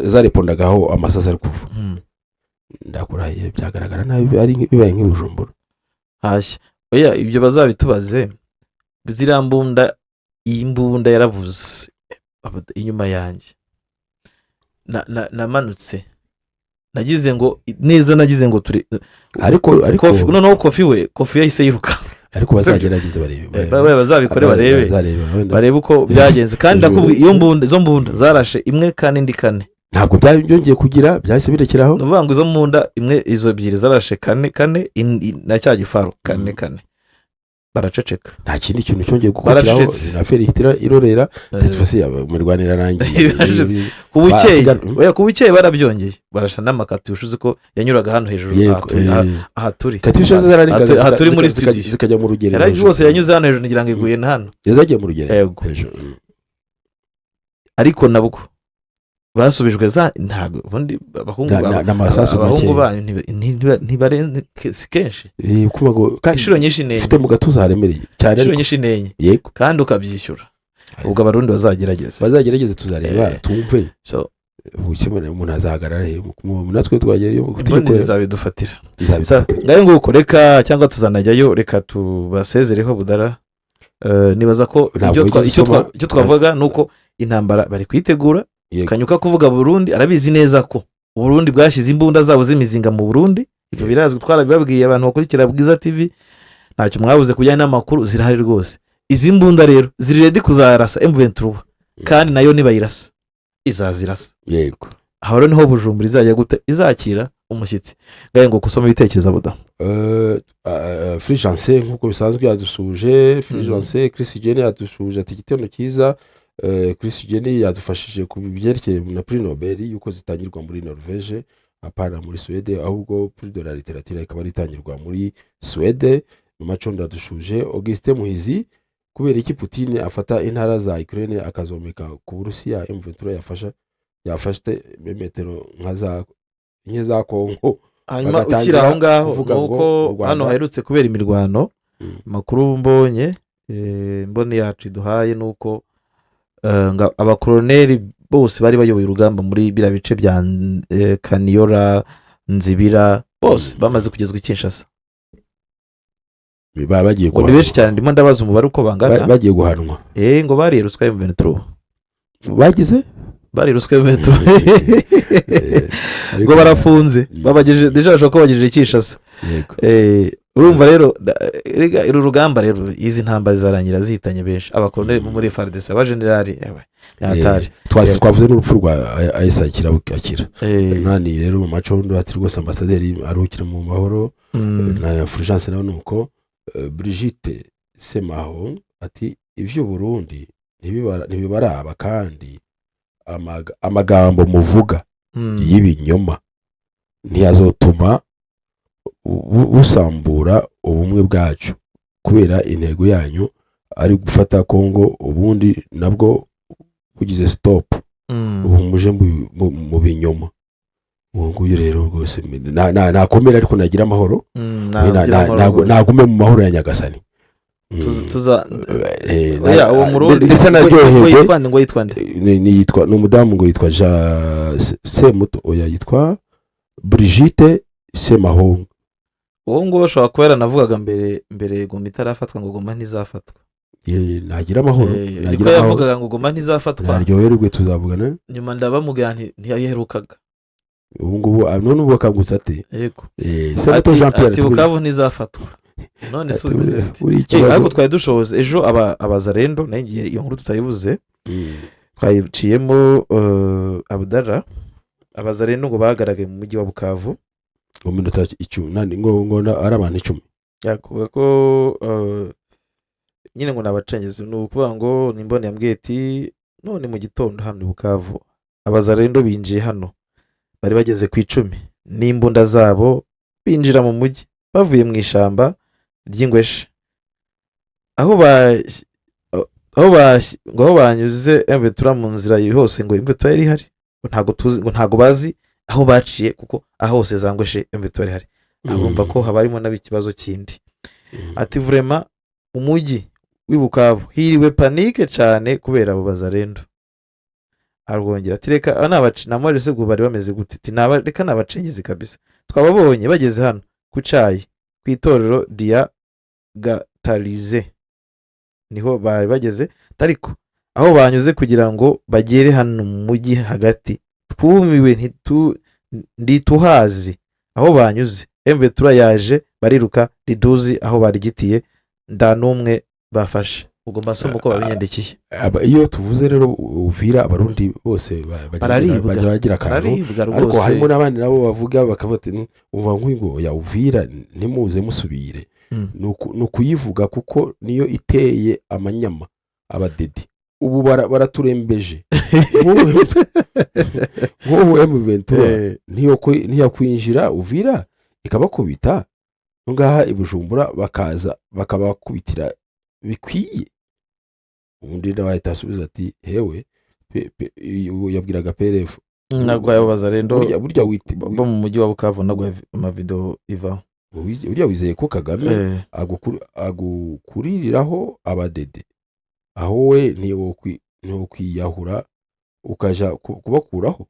zarepondagaho amasasu ari kuva. Ndakurahiye, byagaragara nabi ari bibaye nk'ibujumbura. Hashya, oya, ibyo bazabitubaze. Ziriya mbunda, iyi mbunda yaravuze inyuma yanjye. Namanutse nagize ngo neza, nagize ngo turi Ariko Kofi, noneho Kofi we, Kofi yahise yiruka. Ariko bazagerageze barebe. Bazabikore barebe. Bazareba wenda. Barebe uko byagenze. Kandi ndakubwiye, iyo mbunda, izo mbunda zarashe imwe kane, indi kane. Ntabwo byari byongeye kugira, byahise birekeraho. Ni ukuvuga ngo izo mbunda imwe, izo ebyiri zarashe kane kane, na cya gifaru kane kane, baraceceka. Nta kindi kintu cyongeye gukurikiraho. Baracecetse. Affaire ihita irorera ndetse se imirwano irarangiye. Baracecetse. Ku bukeye Basiga- oya, ku bukeye barabyongeye, barasha n'amakatyusha. Uzi ko yanyuraga hano hejuru, aha turi. Katyusha zararengaga. Aha turi muri studio. Zikajya mu rugerero Yari hejuru. rwose yanyuze hano hejuru, ngira ngo iguye na hano. Yazagiye mu rugerero Yego. hejuru. Ariko nabwo basubijwe za ntabwo ubundi abahungu N'amasasu abahungu make. banyu ntibarenze, si kenshi. Kuvuga ngo kandi Inshuro nyinshi ni enye. Ufite mu gatuza haremereye cyane Inshuro ariko. nyinshi ni enye. Kandi ukabyishyura. Ubwo Abarundi bazagerageza. Bazagerageze, tuzareba, twumve. So, ubukemura umuntu azahagarara he? Natwe twagera iyo imboni zizabidufatira. Izabidufatira. Ngayo nguko, reka cyangwa tuzanajyayo, reka tubasezereho budara. Nibaza ko Ntabwo ibyo wigeze usoma- icyo twavuga ni uko intambara bari kuyitegura. Kanyuka kuvuga Burundi, arabizi neza ko Uburundi bwashyize imbunda zabo z'imizinga mu Burundi. Ibyo birazwi, twarabibabwiye. Abantu bakurikira Bwiza TV, ntacyo mwabuze ku bijyanye n'amakuru, zirahari rwose. Izi mbunda rero ziri ready kuzarasa M23, kandi nayo nibayirasa izazirasa. Aho rero niho Bujumbura izajya gute, izakira umushyitsi. Ngahe ngo kusoma ibitekerezo, buda. Fulgence nk'uko bisanzwe yadusuje. Fulgence Chris Jene yadusuje ati: "Igitondo cyiza." Chris Jene yadufashije ku byerekeye na Prix Nobel, yuko zitangirwa muri Norvège apana muri Suède, ahubwo Prix de la littérature ikaba ari itangirwa muri Suède. Mu macondo yadushuje Augustin Muhizi: "Kubera iki Putin afata intara za Ukraine akazomeka ku Burusiya? M23 yafashe metero nka za nke za Kongo." Hanyuma Bagatangira ukiri aho ngaho, kuvuga ni ngo uko mu Rwanda- hano haherutse kubera imirwano. Amakuru mbonye, mboni yacu iduhaye, ni uko abakoroneri bose bari bayoboye urugamba muri biriya bice bya Kaniyora, Nzibira, bose bamaze kugezwa i Kinshasa. Baba bagiye Ngo ni benshi cyane, ndimo ndabaza umubare uko bangana. Bagiye guhanwa. Ngo bariye ruswa ya M23. Bagize Bariye ruswa ya M23. Ariko- Ngo barafunze. Babagejeje déjà, bashobora kuba bagejeje i Kinshasa. Urumva rero, erega uru rugamba rero, izi ntambara zizarangira zihitanye benshi, abakoloneli bo muri FARDC, abajenerali, ewe, ni hatari. Twavuze n'urupfu rwa Ayisa Akira. Nani rero mu macondo ati: "Rwose ambasaderi aruhukira mu mahoro." Na Fulgence nawe nuko. Brigitte Semaho ati: "Iby'u Burundi ntibibaraba kandi amagambo muvuga y'ibinyoma ntiyazotuma busambura ubumwe bwacu, kubera intego yanyu ari gufata Kongo, ubundi nabwo bugize stop. Ubu muje mu binyoma." Ubu nguyu rero rwose nakomera, ariko nagira amahoro. Nagira amahoro rwose. Nagume mu mahoro ya Nyagasani. Tuza oya, uwo Murundi ndetse ngo naryoherwe. yitwa nde? Ngo yitwa nde? Ni yitwa, ni umudamu ngo yitwa Jean Semuto, oya, yitwa Brigitte Semahungu. Uwo nguwo ashobora kuba yaranavugaga mbere mbere Goma itarafatwa, ngo Goma ntizafatwa. Nagira amahoro. Niko Nagira amahoro. yavugaga ngo Goma ntizafatwa. Naryoherwe, tuzavugana. Nyuma ndabamubwira nti ntiyaherukaga. Ubu ngubu, none ubu akangutse ate? Yego. Semuto Ati Jean Pierre. ati Bukavu ntizafatwa none se ubimeze bite? Uri ikibazo. Ariko twari dushoboze ejo abazarendo, nayo ngiye iyo nkuru tutayibuze. Twayiciyemo, Abudara, abazarendo ngo bagaragaye mu mujyi wa Bukavu. Mu minota 10 nani, ngo ari abantu 10. Yakuvuga ko nyine ngo ni abacengezi. Ni ukuvuga ngo ni imboni yambwiye ati: "None mu gitondo hano i Bukavu abazarendo binjiye hano, bari bageze ku 10 n'imbunda zabo, binjira mu mujyi bavuye mu ishyamba ry'Ingweshe aho ba aho ba ngo aho banyuze M23 mu nzira hose, ngo M23 yari ihari, ngo ntabwo tuzi, ngo ntabwo bazi aho baciye, kuko aho hose za Ngweshe M23 yari ihari." Urumva ko haba harimo nabo ikibazo kindi. Ati: "Vraiment umujyi w'i Bukavu hiriwe panique cyane kubera abo bazarendo." Arwongera ati: "Reka aba ni abaci namwaje se ubwo bari bameze gute?" Ati: Reka ni abacengezi kabisa, twababonye bageze hano ku cayi, ku itorero rya Gatarize niho bari bageze, ariko aho banyuze kugira ngo bagere hano mu mujyi hagati twumiwe, ntituhazi aho banyuze. M23 yaje bariruka, ntiduzi aho barigitiye." Nda n'umwe bafashe. Ubwo mbasoma uko babinyandikiye. Iyo tuvuze rero Uvira, Abarundi bose Bararibwa. bajya bagira akantu. Bararibwa Ariko rwose. harimo n'abandi nabo bavuga bakavuga ati: "Umva nk'uyu ngo ya Uvira ntimuze musubire." Ni ukuyivuga kuko niyo iteye amanyama abadede ubu baraturembeje. Nk'ubu M23 ntiyakwinjira Uvira ikabakubita ngaha i Bujumbura, bakaza bakabakubitira bikwiye. Ubundi nawe ahita asubiza ati: "Hewe ubu," yabwiraga PRF. Ntabwo yababaza rero. Burya Bo mu mujyi wa Bukavu nabwo amavidewo ivaho. Burya wizeye ko Kagame agukuririraho abadede, aho we ntiwokwiyahura ukaja kubakuraho?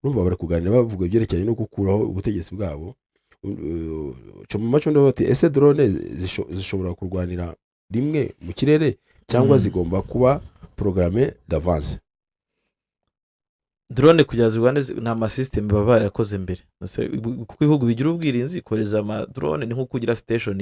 Urumva bari kuganira bavuga ibyerekeranye no gukuraho ubutegetsi bwabo. Coma maco bati: "Ese drone zishobora kurwanira rimwe mu kirere cyangwa zigomba kuba programmé d'avance?" Drone kugira zirwane ni amasisitemu baba barakoze mbere. Kuko ibihugu bigira ubwirinzi, kohereza amadrone ni nko kugira station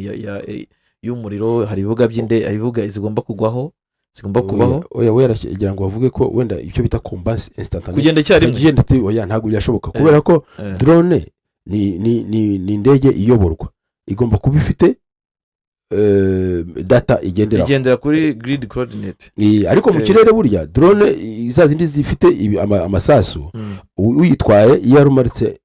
y'umuriro. Hari ibibuga by'indege, hari ibibuga zigomba kugwaho, zigomba kubaho. Oya, we yaragira ngo bavuge ko wenda icyo bita combat instantané. Kugenda icyarimwe. Kugenda ati: "Oya, ntabwo byashoboka," kubera ko drone ni indege iyoborwa, igomba kuba ifite data igenderaho. Igendera kuri grid coordinate. Ariko mu kirere burya drone za zindi zifite amasasu, uyitwaye iyo yarumaritse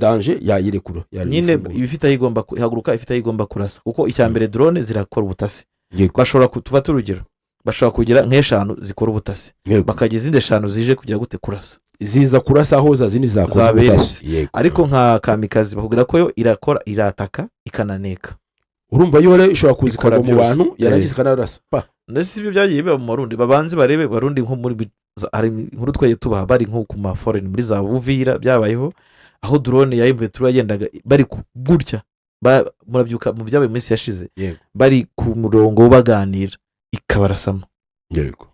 danger yayirekura. Nyine Yayifungura. Iba ifite aho igomba ihaguruka, ifite aho igomba kurasa, kuko icya mbere drone zirakora ubutasi. Bashobora tufate urugero, bashobora kugira nk'eshanu zikora ubutasi, bakagira izindi eshanu zije kugira gute? Kurasa. Ziza kurasa aho za zindi zakoze Zaberetse. ubutasi, yego. Ariko nka kamikazi bakubwira ko yo irakora, irataka, ikananeka. Urumva yo rero ishobora kuza Ikora ikagwa mu byose. bantu, yarangiza ikanarasa pa. Ndetse ibyo byagiye biba mu Barundi, babanze barebe Barundi nko muri hari inkuru twagiye tubaha bari nko ku maforeni muri za Buvira, byabayeho aho drone ya M23 yagendaga bari gutya. Murabyuka mu byabaye mu minsi yashize, bari ku murongo baganira ikabarasamo. Yego.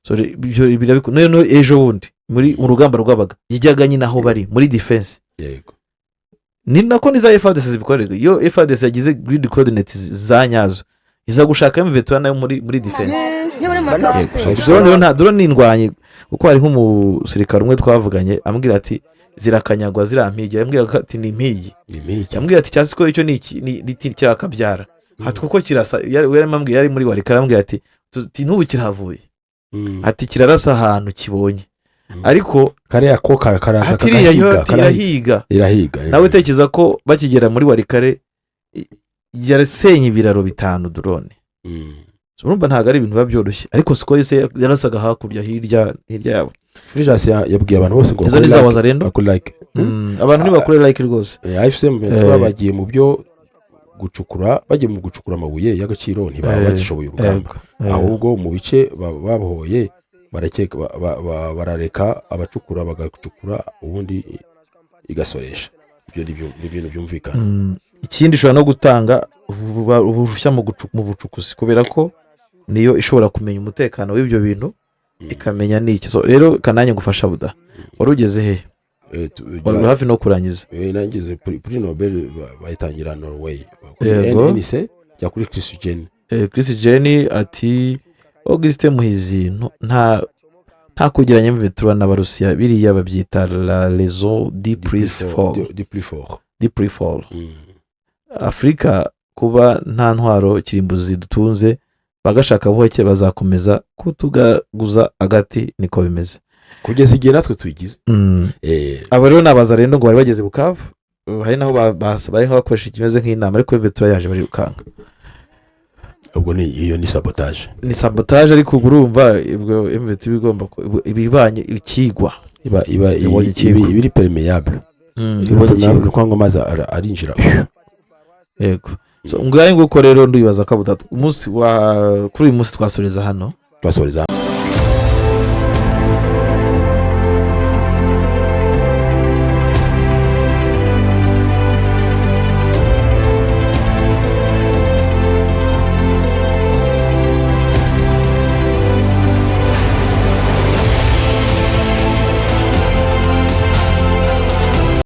So, ibyo noneho ejo bundi muri mu rugamba rwabaga yijyaga nyine aho bari muri defense. Ni nako n'iza FARDC zibikorerwa. Iyo FARDC yagize grid coordinates za nyazo, iza gushaka M23 nayo muri defense. Drone rero, nta drone ni indwanyi, kuko hari nk'umusirikare umwe twavuganye ambwira ati: "Zirakanyagwa ziriya mpigi." Yambwira ko ati: "Ni impigi." Ni impigi. Yambwira ati: "Cyasi ko icyo ni iki ni kirakabyara." Ati: "Kuko kirasa." Yari ambwiye, yari muri Warika, arambwira ati: "N'ubu kirahavuye." Ati: "Kirarasa ahantu kibonye." Ariko Kariya ko karaza ati iriya yo kagahiga ati irahiga. Irahiga. Nawe tekereza ko bakigera muri Warikare yarasenye ibiraro bitanu drone. So, urumva ntabwo ari ibintu biba byoroshye, ariko siko yose yarasaga hakurya, hirya hirya yabo. Fulgence yabwiye abantu bose ngo Izo ni bakore za like, Wazalendo. bakore like. Abantu ntibakore like rwose. AFC M23 bagiye mu byo gucukura, bagiye mu gucukura amabuye y'agaciro, ntibaba bagishoboye urugamba. Ahubwo mu bice babohoye barakeka barareka abacukura bagacukura, ubundi igasoresha. Ibyo ni ibintu byumvikana. Ikindi ishobora no gutanga uruhushya mu bucukuzi, kubera ko niyo ishobora kumenya umutekano w'ibyo bintu, ikamenya n'iki. So rero kananya ngufasha buda, wari ugeze he? Wari uri hafi no kurangiza. Nangize prix Nobel bayitangira Norway kuri NC jya kuri Chris Jane. Chris Jenny ati: "Augustin Muhizi, nta kugeranya M23 n'Abarusiya, biriya babyita la raison du plus fort." Du plus fort. Du plus fort. Afurika kuba nta ntwaro kirimbuzi dutunze, bagashaka buhake bazakomeza kutugaguza agati, niko bimeze. Kugeza igihe natwe tuyigize. Aba rero ni Abazarendo ngo bari bageze Bukavu. Hari naho bari bakoresha ikimeze nk'inama, ariko M23 yaje barirukanka. Ubwo ni iyo ni sabotage. Ni sabotage, ariko ubwo urumva ubwo M23 iba igomba ibibanye ikigwa. Iba Ibonye ikigwa. Iba iri perméable. Ibonye ikigwa. Ni ukuvuga ngo amazi arinjira. Yego. So ngayo nguko rero, ndibaza ko butatu umunsi wa kuri uyu munsi twasoreza hano. Twasoreza.